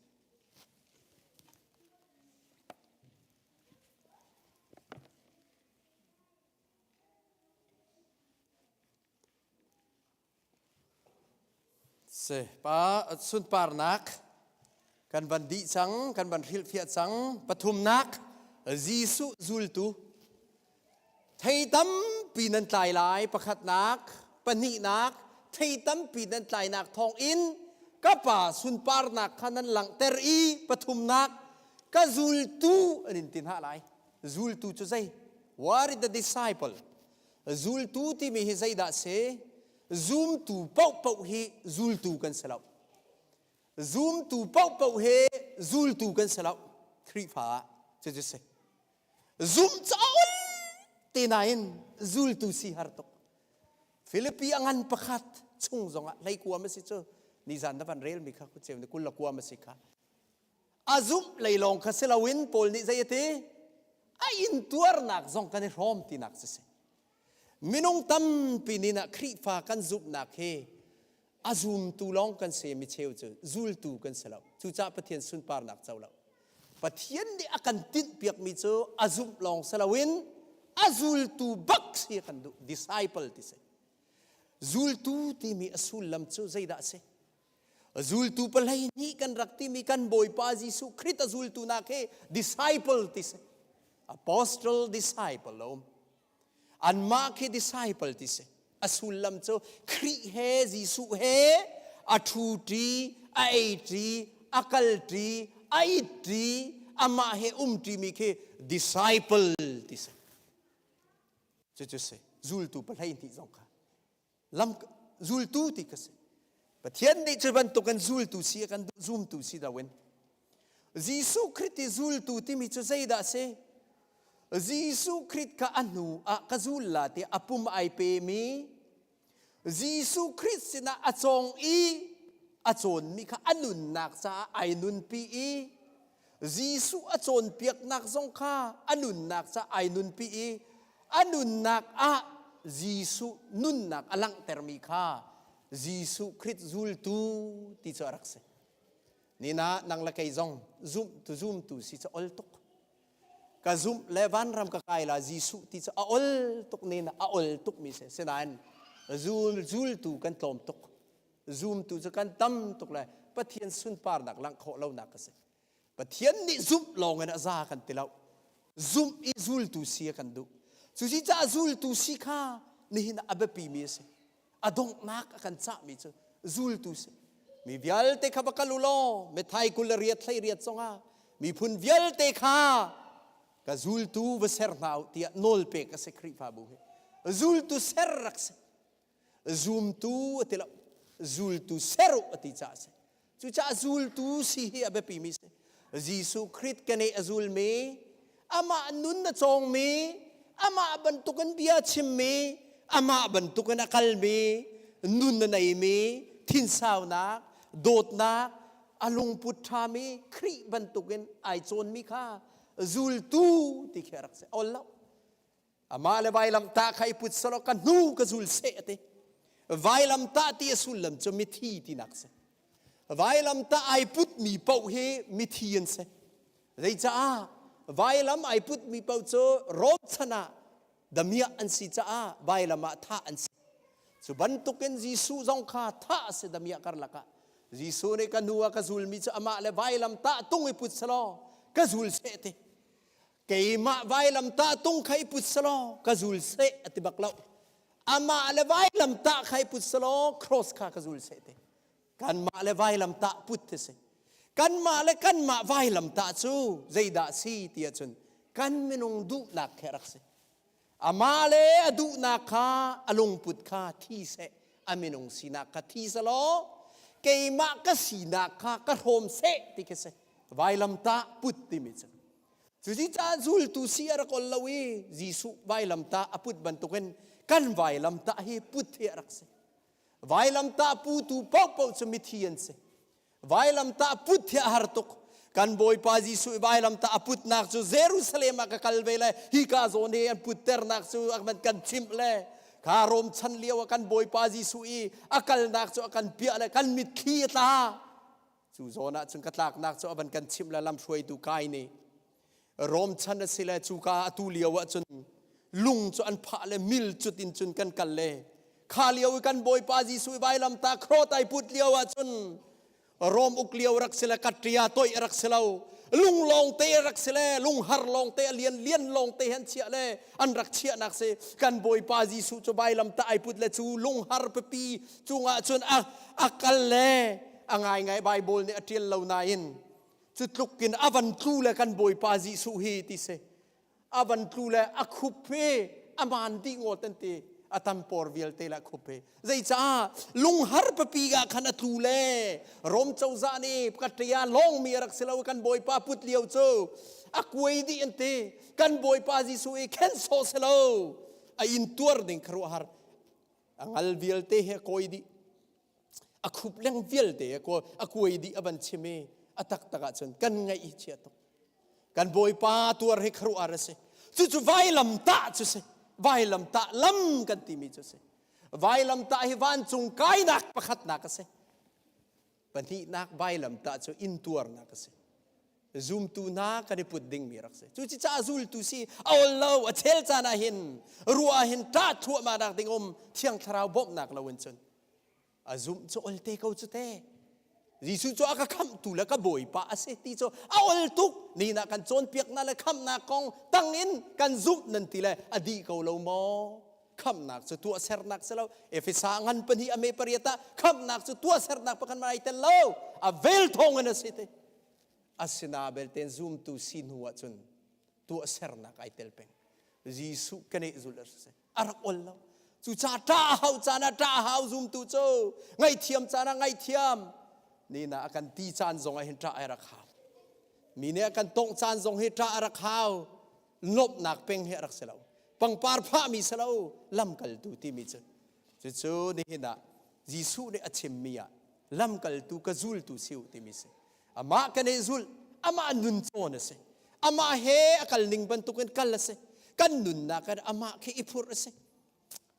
Si pa sunparnak kan van dih cang, kan van hrilhfiah cang. Pathumnak Jesuh zultu thei tampi nan tlai lai pakhatnak, pahnihnak thei tampi nan tlainak thawng in ka pa sunparnak kha nan langhter i pathumnak ka zultu an in ti hna lai. Zultu cu zei? What is the disciple? Zultu timi hi zeidah si? Zumtu paohpaoh hi zultu kan si lo. Zumtu paohpaoh hi zultu kan si lo. Khrihfa ah cucu si. Zum cawl te nain zultu si har tuk. Filipi a ngan pakhat chung zongah hleikuam a si cu nizan na van relmi kha kuceu ni kul le kuam a si kha. A zumh lei lawng kha si loin Paul nih zei a ti? A intuarnak zong kan i hrawm tinak cu si. Minung tampi nih nah Khrihfa kan zumhnak hi a zumtu lawng kan si mi cheu cu zultu kan si lo. Cucaah Pathian sunparnak co lo. Pathian nih a kan tinhpiakmi cu a zumh lawng si loin a zultu bak si a kan duh. Disciple ti si. Zultu timi a sullam cu zeidah a si? Zultu palei nih kan rak timi kan Bawipa Jesuh Khrist a zultu nak hi disciple ti si. Apostle disciple lo um. Anmah khi disciple ti si. A sullam cu Khrih he Jesuh he a ṭhu ṭi, a ei ṭi, a kal ṭi, a it ṭi, amah he um ṭimi khi disciple ti si. Cucu si. Zultu palei nih zong kha lam zultu ti ka si Pathian nih cu bantuk in zultu si a kan duh zumtu si loin Jesuh Khrist i zultu timi cu zeidah a si Jesuh Khrist kha a hnu ah ka zul la tiah a pum ai pemi Jesuh Khrist sinah a cawng i a cawnmi kha a nunnak caah ai nunpi i Jesuh a cawnpiaknak zong kha a nunnak caah ai nunpi i a nunnak ah Jesuh nunnak a langhtermi kha Jesuh Khrist zultu ti cu a rak si. Nina nang le kei zong zumtu zumtu si cu ol tuk. Ka zumh le vanram ka kai la Jesuh ti cu a ol tuk nina a ol tuk mi si. Sinain zul zultu kan tlawm tuk. Zumtu cu kan tam tuk le Pathian sunparnak langh khawh lonak a si. Pathian nih zumh lawng in a za kan ti lo. Zumh i zultu si a kan duh. Cuci caah zultu si kha nihin ah a biapimi a si. A donghnak a kan cahmi cu zultu si. Mi vialte kha va kal u law Methai 28 18 zongah miphun vialte kha ka zultu va ser hna u tiah nawl pek a si Khrihfabu hi. Zultu ser rak si. Zumtu a ti lo. Zultu ser u a ti caah a si. Cucaah zultu si hi a biapimi si. Jesuh Khrist keneh a zulmi, amah nun a cawngmi, amah bantukin bia chimmi, amah bantukin a kalmi, nun a neimi, thinsaunak, dawtnak, a lungput ṭhami, Khrih bantukin ai cawnmi kha zultu ti khi a rak si. Ol lo. Amah le vailamtah kha i put selaw ka hnu ka zul seh a ti. Vailamtah ti a sullam cu mithi tinak si. Vailamtah ai putmi paoh hi mithi an si. Zeicaah vailam ai putmi paoh cu Rom chan ah damiah an si caah vailam ah thah an si. Cu bantukin Jesuh zong kha thah a si damiah karlak ah. Jesuh nih ka hnu ah ka zulmi cu amah le vailamtah tung i put selaw ka zul seh ti. Keimah vailamtah tung kha i put selaw ka zul seh a ti bak lo. Amah le vailamtah kha i put selaw cross kha ka zul seh ti. Kanmah le vailamtah put ti si. Kanmah le kanmah vailamtah cu zeidah si ti ahcun kan minung duhnak khi a rak si. Amah le a duhnak kha a lungput kha thi seh, a minung sinak kha thi selaw keimah ka sinak kha ka hrawm seh ti khi si. Vailamtah put timi cu. Cuti caah zultu si a rak ol lo i Jesuh vailamtah a put bantukin kan vailamtah hi put hi a rak si. Vailamtah putu paohpaoh cu mithi an si. Vailamtah put hi a har tuk. Kan Bawipa Jesuh i vailamtah a putnak cu Jerusalem ah ka kal ve le hika zawn hi an putternak cu a kan chimh le kha Rom chan lio ah kan Bawipa Jesuh i a kalnak cu a kan piah le kan mitthli a tla. Cu zawn ah cun ka tlaknak cu a van kan chimh le lamhruaitu kai nih Rom chan a si le cuka atu lio ah cun lung cu an phah le mil cut in cun kan kal le kha lio i kan Bawipa Jesuh i vailamtah cross ai put lio ah cun Rom uk lio rak si le katria toih rak si lo lung lawng te rak si le lung har lawng te a lian lian lawng te han chiah le an rak chiahnak si kan Bawipa Jesuh cu vailamtah ai put le cu lung har pipi cungah cun a a kal le a ngaingai Bible nih a ṭial lo nain cu tluk in a van tlu le kan Bawipa Jesuh hi ti si a van tlu le a khup hi a maan dih ngawt an ti a tampor vialte le a khup hi zeicah lunghar papi ah khan a tlu le Rom cozah nih katria lawngmi a rak si lo kan Bawipa put lio cu a kuai dih an ti kan Bawipa Jesuh i khen sawh si lo a in tuar ding khuaruahhar a ngal vialte he a kawi dih a khup leng vialte a kuai dih a van chim i a taktak ahcun kan ngaih hi chia tuk kan bawipa tuar hi khuaruahhar a si cucu vailam tah cu si vailam tah lam kan timi cu si vailam tah hi vancung kainak pakhatnak a si pahnihnak vailam tah cu intuarnak a si zumtu hna kan i put dingmi rak si cu caah zultu si a ol lo a chel caan ah hin ruah hin ṭah thluahmah nak ding um thiang thlarau bawmhnak lo in cun a zumh cu ol te ko cu te Jesuh cu a ka khamhtu le ka bawipa a si ti cu a ol tuk ni na kan cawnpiaknak le khamhnak kong tangin kan zumh nan ti le a dih ko lo maw khamhnak cu tuahsernak si lo Efesa ngan pahnih a me pariat ah khamhnak cu tuahsernak pakhat man ai tel lo a vel thawng in a si te asina belte zumtu si hnu ah cun tuahsernak ai tel peng Jesuh keneh zulh a si a rak ol lo cucaah ṭah a hau caan ah ṭah a hau zumtu cu ngaihthiam caan ah ngaihthiam nina a kan ti caan zong ah hin ṭah ai rak hau mi nih a kan tongh caan zong hi ṭah a rak hau lawmhnak peng hi a rak si lo pangpar phahmi si lo lamkaltu timi cu cucu nihin ah Jesuh nih a chimmi ah lamkaltu ka zultu si u timi si amah kan i zulh amah nun cawn a si amah he a kal ning bantukin kal a si kan nunnak kan amah khi i phurh a si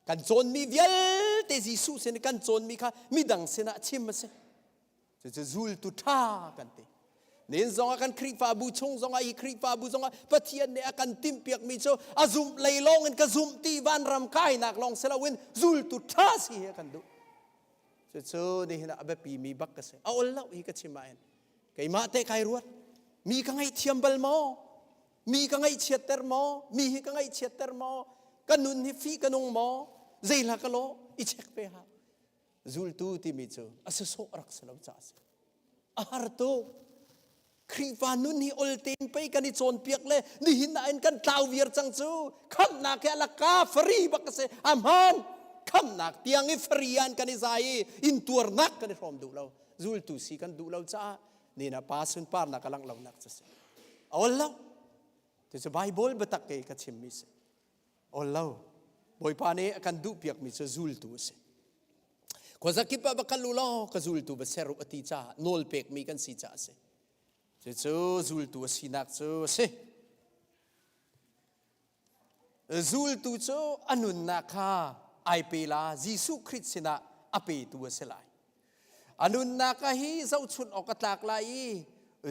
kan cawnmi vialte Jesuh sin kan cawnmi kha midang sinah chim a si cucu zultu ṭha kan ti nin zongah kan Khrihfabu chung zongah hi Khrihfabu zongah Pathian nih a kan timhpiakmi cu a zumh lei lawng in ka zumh ti vanram kainak lawng si loin zultu ṭha si hi a kan duh Cucu nihin ah a biapi mi bak ka si. A ol lo hi ka chim ah hin. Keimah te kai ruat. Mi ka ngaihthiam bal maw? Mi ka ngaihchiatter maw? Mi hi ka ngaihchiatter maw? Ka nun hi fi ka nung maw? Zeihla ka law i check ve hau. Zultu timi cu a sawsawh rak si lo caah a si. A har tuk. Khrihfa nun hi oltein pei kan i cawnpiak le nihin ah in kan tlau viar cang cu. Khamhnak hi a laka fari bak a si. A hmaan. Khamhnak tiang i fari an kan i zai i intuarnak kan i hrawm duh lo. Zultu si kan duh lo caah nina pa sunparnak a langh lonak cu si. A ol lo. Cucu Bible biatak ke ka chimmi si. Ol lo. Bawipa nih a kan duhpiakmi cu zultu a si. Khuazakip ah va kal u law ka zultu va ser u a ti caah nawl pekmi kan si caah a si. Cucu zultu a sinak cu a si. Zultu cu a nunnak kha ai pe la Jesuh Khrih sinah a petu a si lai. A nunnak ah hi zohchunh awk a tlak lai i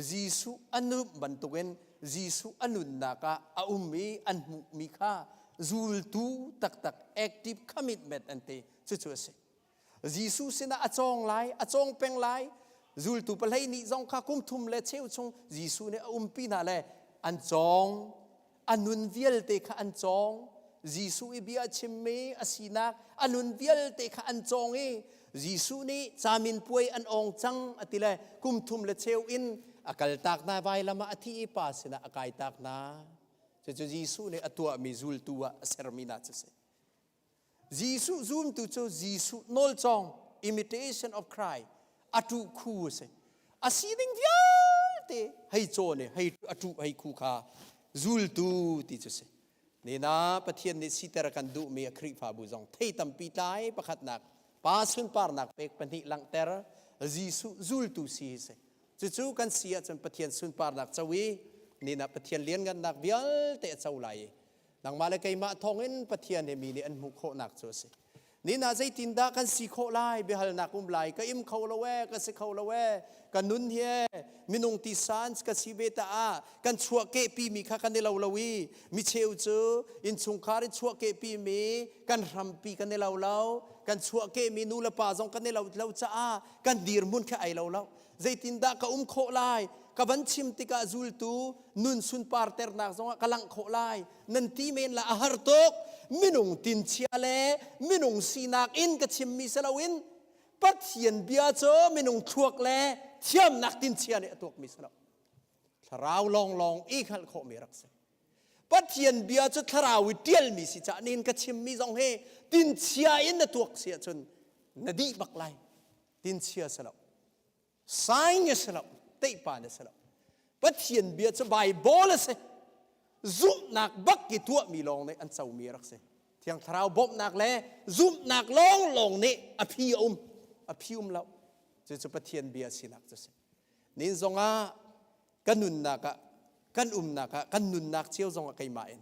Jesuh a nun bantukin Jesuh a nunnak ah a um i an hmuhmi kha zultu taktak active commitment an ti cucu a si. Jesuh sinah a cawng lai, a cawng peng lai. Zultu pahlei nih zong kha kum thum le cheu chung Jesuh nih a umpi hna le an cawng. A nun vialte kha an cawng. Jesuh i bia a chimmi a sinak a nun vialte kha an cawng i Jesuh nih caminpuai an awng cang a ti le kum thum le cheu in a kaltak hna vailam ah a thi i pa sinah a kaitak hna. Cucu Jesuh nih a tuahmi zultu ah a sermi hna cu a si. Jesuh zumtu cu Jesuh nawlcawng imitation of Christ a tuh khu a si. A sining vialte hei cawn i hei a tuh hei khu kha zultu ti cu si. Nina Pathian nih siter kan duhmi a Khrihfabu zong thei tampi tlai pakhatnak pa sunparnak pek pahnih langhter Jesuh zultu si hi si. Cucu kan si ahcun Pathian sunparnak co i nina Pathian lianngannak vialte a co lai i Nangmah le keimah thawngin Pathian he mi nih an hmuh khawhnak cu a si. Nina zeitindah kan si khawh lai biahalnak um lai ka im kho lo ee ka si kho lo ee ka nun hi ee minung tisan ka si ve ta ah kan chuahkehpi mi kha kan i lo lo i micheu cu innchungkhar in chuahkehpi mi kan hrampi kan i lo lo kan chuahkehmi nu le pa zong kan i lo lo caah kan dirhmun kha ai lo lo zeitindah ka um khawh lai ka van chim tikah zultu nun sunparternak zongah ka langh khawh lai nan ti men la a har tuk minung tinchia le minung sinak in ka chimmi si loin Pathian bia cu minung thluak le thiamnak tinchia nih a tuakmi si lo thlarau lawnglawng i hngalh khawhmi rak si Pathian bia cu thlarau i ṭialmi si caah nin ka chimmi zong hi tinchia in na tuak si ahcun na dih bak lai tinchia si lo sign a si lo teihpa na si lo Pathian bia cu Bible a si zumhnak bak i tuahmi lawng nih an comi a rak si Thiang Thlarau bawmhnak le zumhnak lawnglawng nih a phi a um a phi um lo cucu Pathian bia sinak cu si nin zongah kan nunnak ah kan umnak ah kan nunnak cio zongah keimah in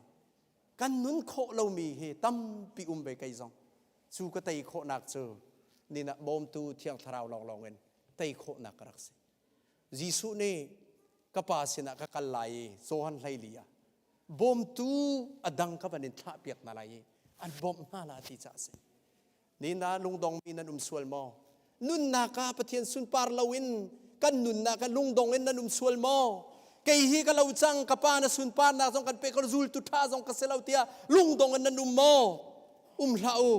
kan nun khawh lomi hi tampi um ve kei zong cu ka tei khawhnak cu nin ah bawmtu Thiang Thlarau lawnglawng in tei khawhnak ka rak si. Jesuh nih ka pa sinah ka kal lai i Johan 14 ah bawmtu a dang ka van in thlah piak hna lai i an bawmh hna la ti caah a si. Ni na lungdongmi nan um sual maw? Nunnak ah Pathian sunpar loin kan nunnak ah lungdong in nan um sual maw? Kei hi ka lo cang, ka pa na sunparnak zong kan pe ka zultu ṭha zong ka si lo tiah lungdong in nan um maw? Um hlah u.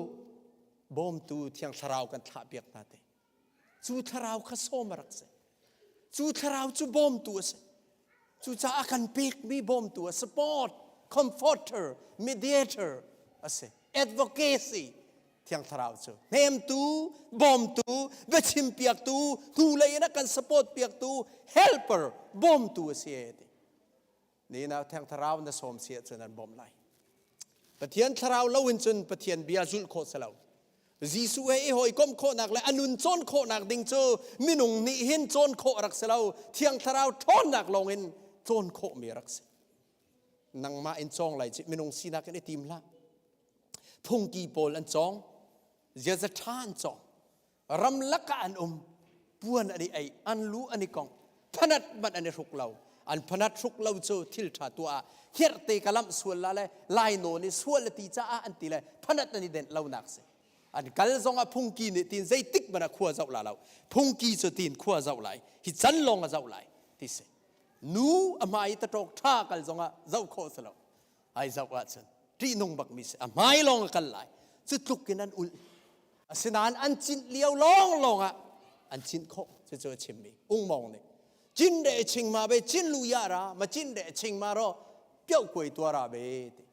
Bawmtu Thiang Thlarau kan thlah piak hna te. Cu thlarau kha sawm a rak si. Cu thlarau cu bawmtu a si. Cucaah kan pekmi bawmtu a support, comforter, mediator a si. Advocacy Thiang Thlarau cu hnemtu, bawmtu, biachim piaktu, hnulei in a kan support piaktu, helper, bawmtu a si ti. Ni na Thiang Thlarau na sawm si ahcun an bawmh lai. Pathian Thlarau lo in cun Pathian bia zulh khawh si lo. Jesuh he i hawikomh khawhnak le a nun cawn khawhnak ding cu minung nih hin cawn khawh a rak si lo. Thiang Thlarau ṭhawnnak lawng in cawn khawhmi a rak si. Nangmah in cawng lai ci minung sinak in i tim hlah. Phungki pawl an cawng, ziaza ṭha an cawng, ramlak ah an um puan an i ei an lu an i kong phanat hmanh an i hruk lo an phanat hruk lo cu thil ṭha tuah ah hiarte ka lamh sual la le lai nawn i sual a ti caah an ti le phanat an i denh lonak si an kal zong ah phungki nih tin zeitik hmanh ah khua zoh la lo phungki cu tin khua zoh lai hi can lawng a zoh lai ti si nu a hmai i taṭawk ṭha kal zong ah zoh khawh si lo ai zoh ahcun ṭihnung bak mi si a hmai lawng a kal lai cu tluk in an ulh. Asinain an cinh lio lawnglawng ah an cinh khawh. Cucu a chimmi Ungmawng nih cin de ching ma be cin lu ya ra ma cin de ching ma ro pio kuai tua ra be ti.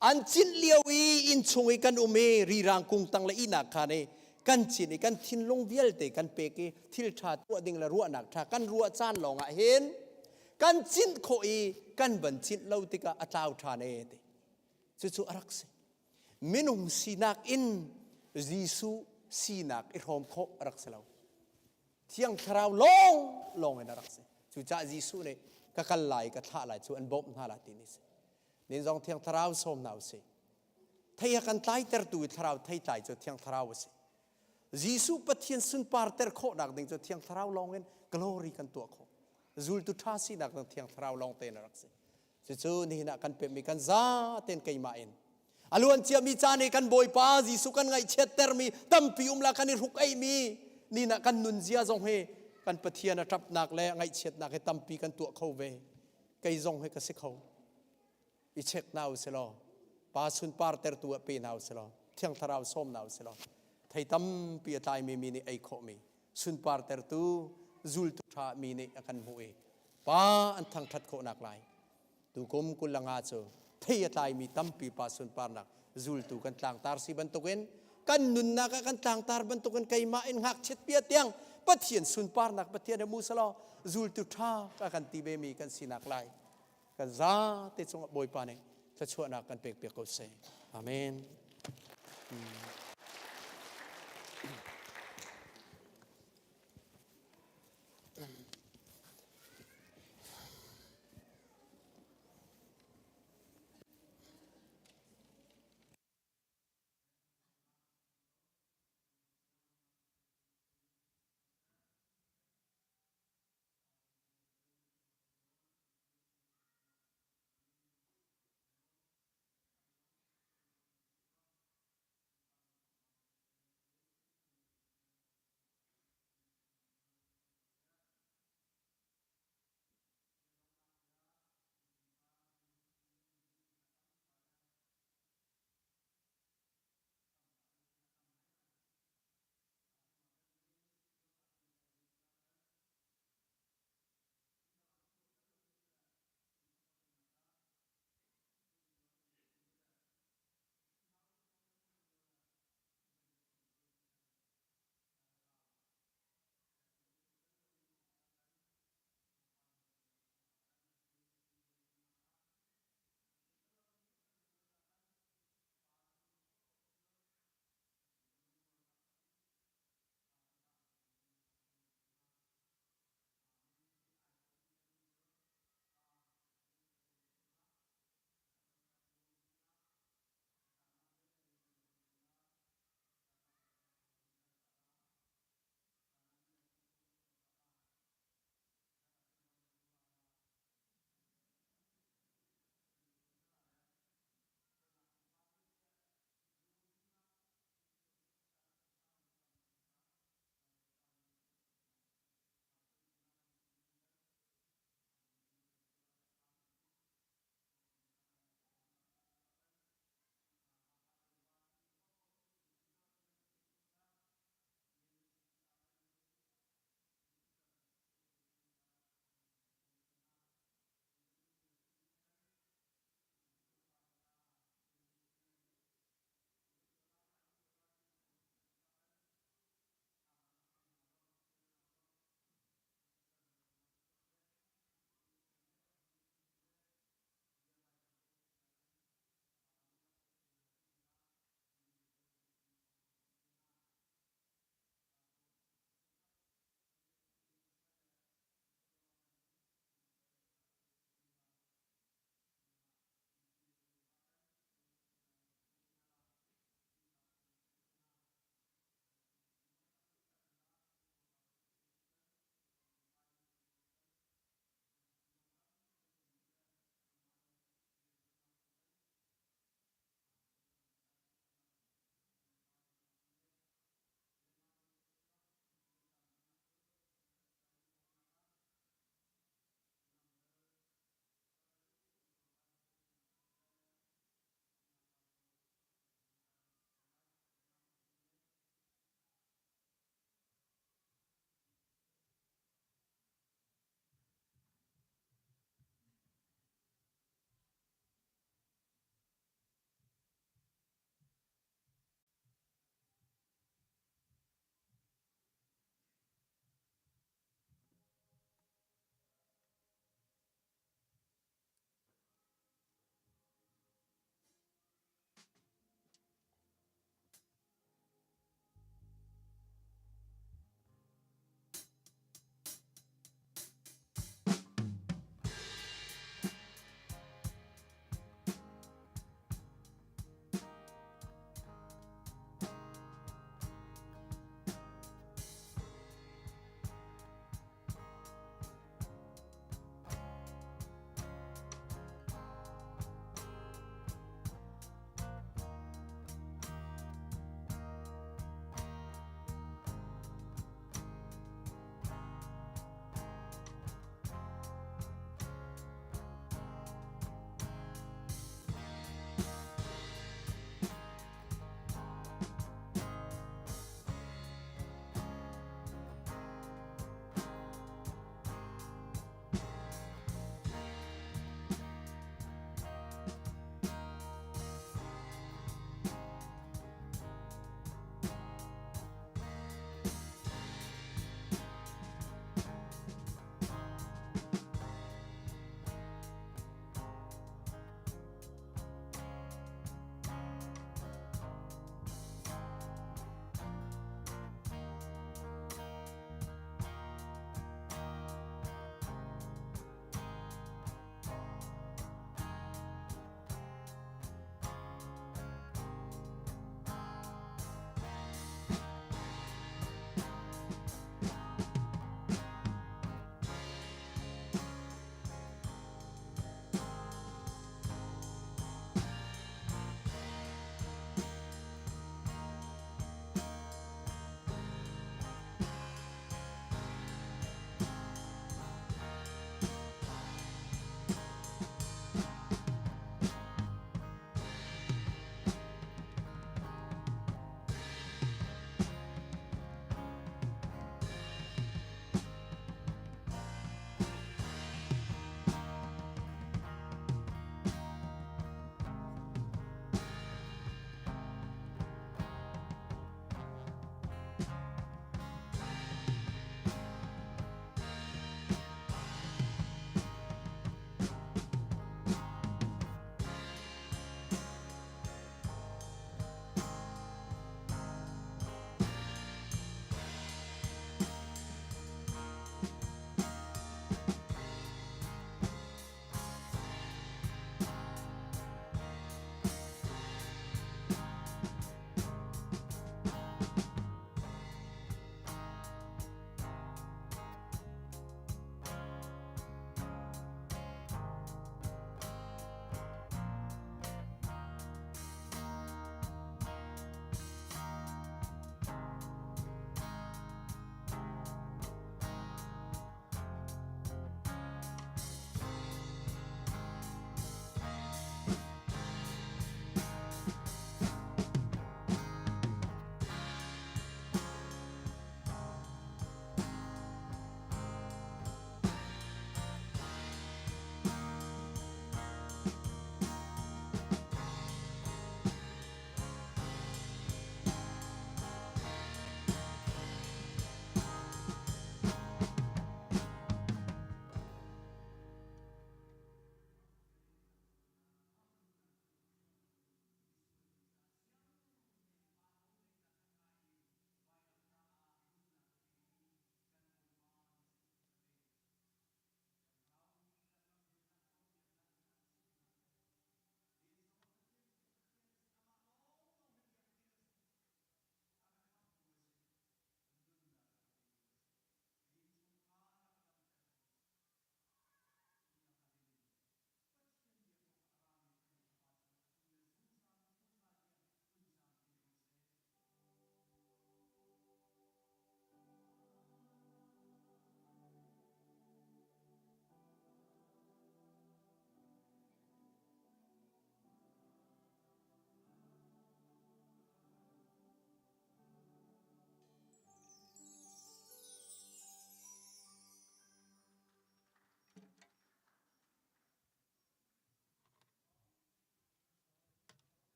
An cinh lio i inn chung i kan um i rirang kung tang le ihnak khaan i kan cin i kan thinlung vialte kan pek i thil ṭha tuah ding le ruahnak ṭha kan ruah caan lawng ah hin kan cinh khawh i kan van cinh lo tikah a tlau ṭhan e ti. Cucu a rak si. Minung sinak in Jesuh sinak i hrawm khawh a rak si lo. Thiang Thlarau lawng lawng in a rak si. Cucaah Jesuh nih ka kal lai ka thlah lai cu an bawmh hna lai ti ni si. Nin zong Thiang Thlarau sawm hna usih. Thei a kan tlaitertu i Thlarau theitlai cu Thiang Thlarau a si. Jesuh Pathian sunparter khawhnak ding cu Thiang Thlarau lawng in glory kan tuah khawh. Zultu ṭha sinak ding Thiang Thlarau lawng tein a rak si. Cucu nihin ah kan pemmi kan za tein keimah in a luan ciami caan i kan Bawipa Jesuh kan ngaihchiattermi tampi um la kan i hruk eimi ni ah kan nunzia zong hi kan Pathian a ṭapnak le ngaihchiatnak hi tampi kan tuah kho ve. Kei zong hi ka si kho. I check hna usih law pa sunpar tertu ah pe hna usih law thiang thlarau sawm hna usih law thei tampi a tlaimi mi nih ei khawhmi sunpar tertu zultu ṭha mi nih a kan hmuh i pa an thangṭhat khawhnak lai tukum 25 cu thei a tlaimi tampi pa sunparnak zultu kan tlangtar si bantukin kan nunnak ah kan tlangtar bantukin keimah in ngakchiat pia tiang Pathian sunparnak Pathian he musalaw zultu ṭha ka kan ti ve mi kan sinak lai kan zate cungah Bawipa nih thluachuahnak kan pek piak ko seh. Amen.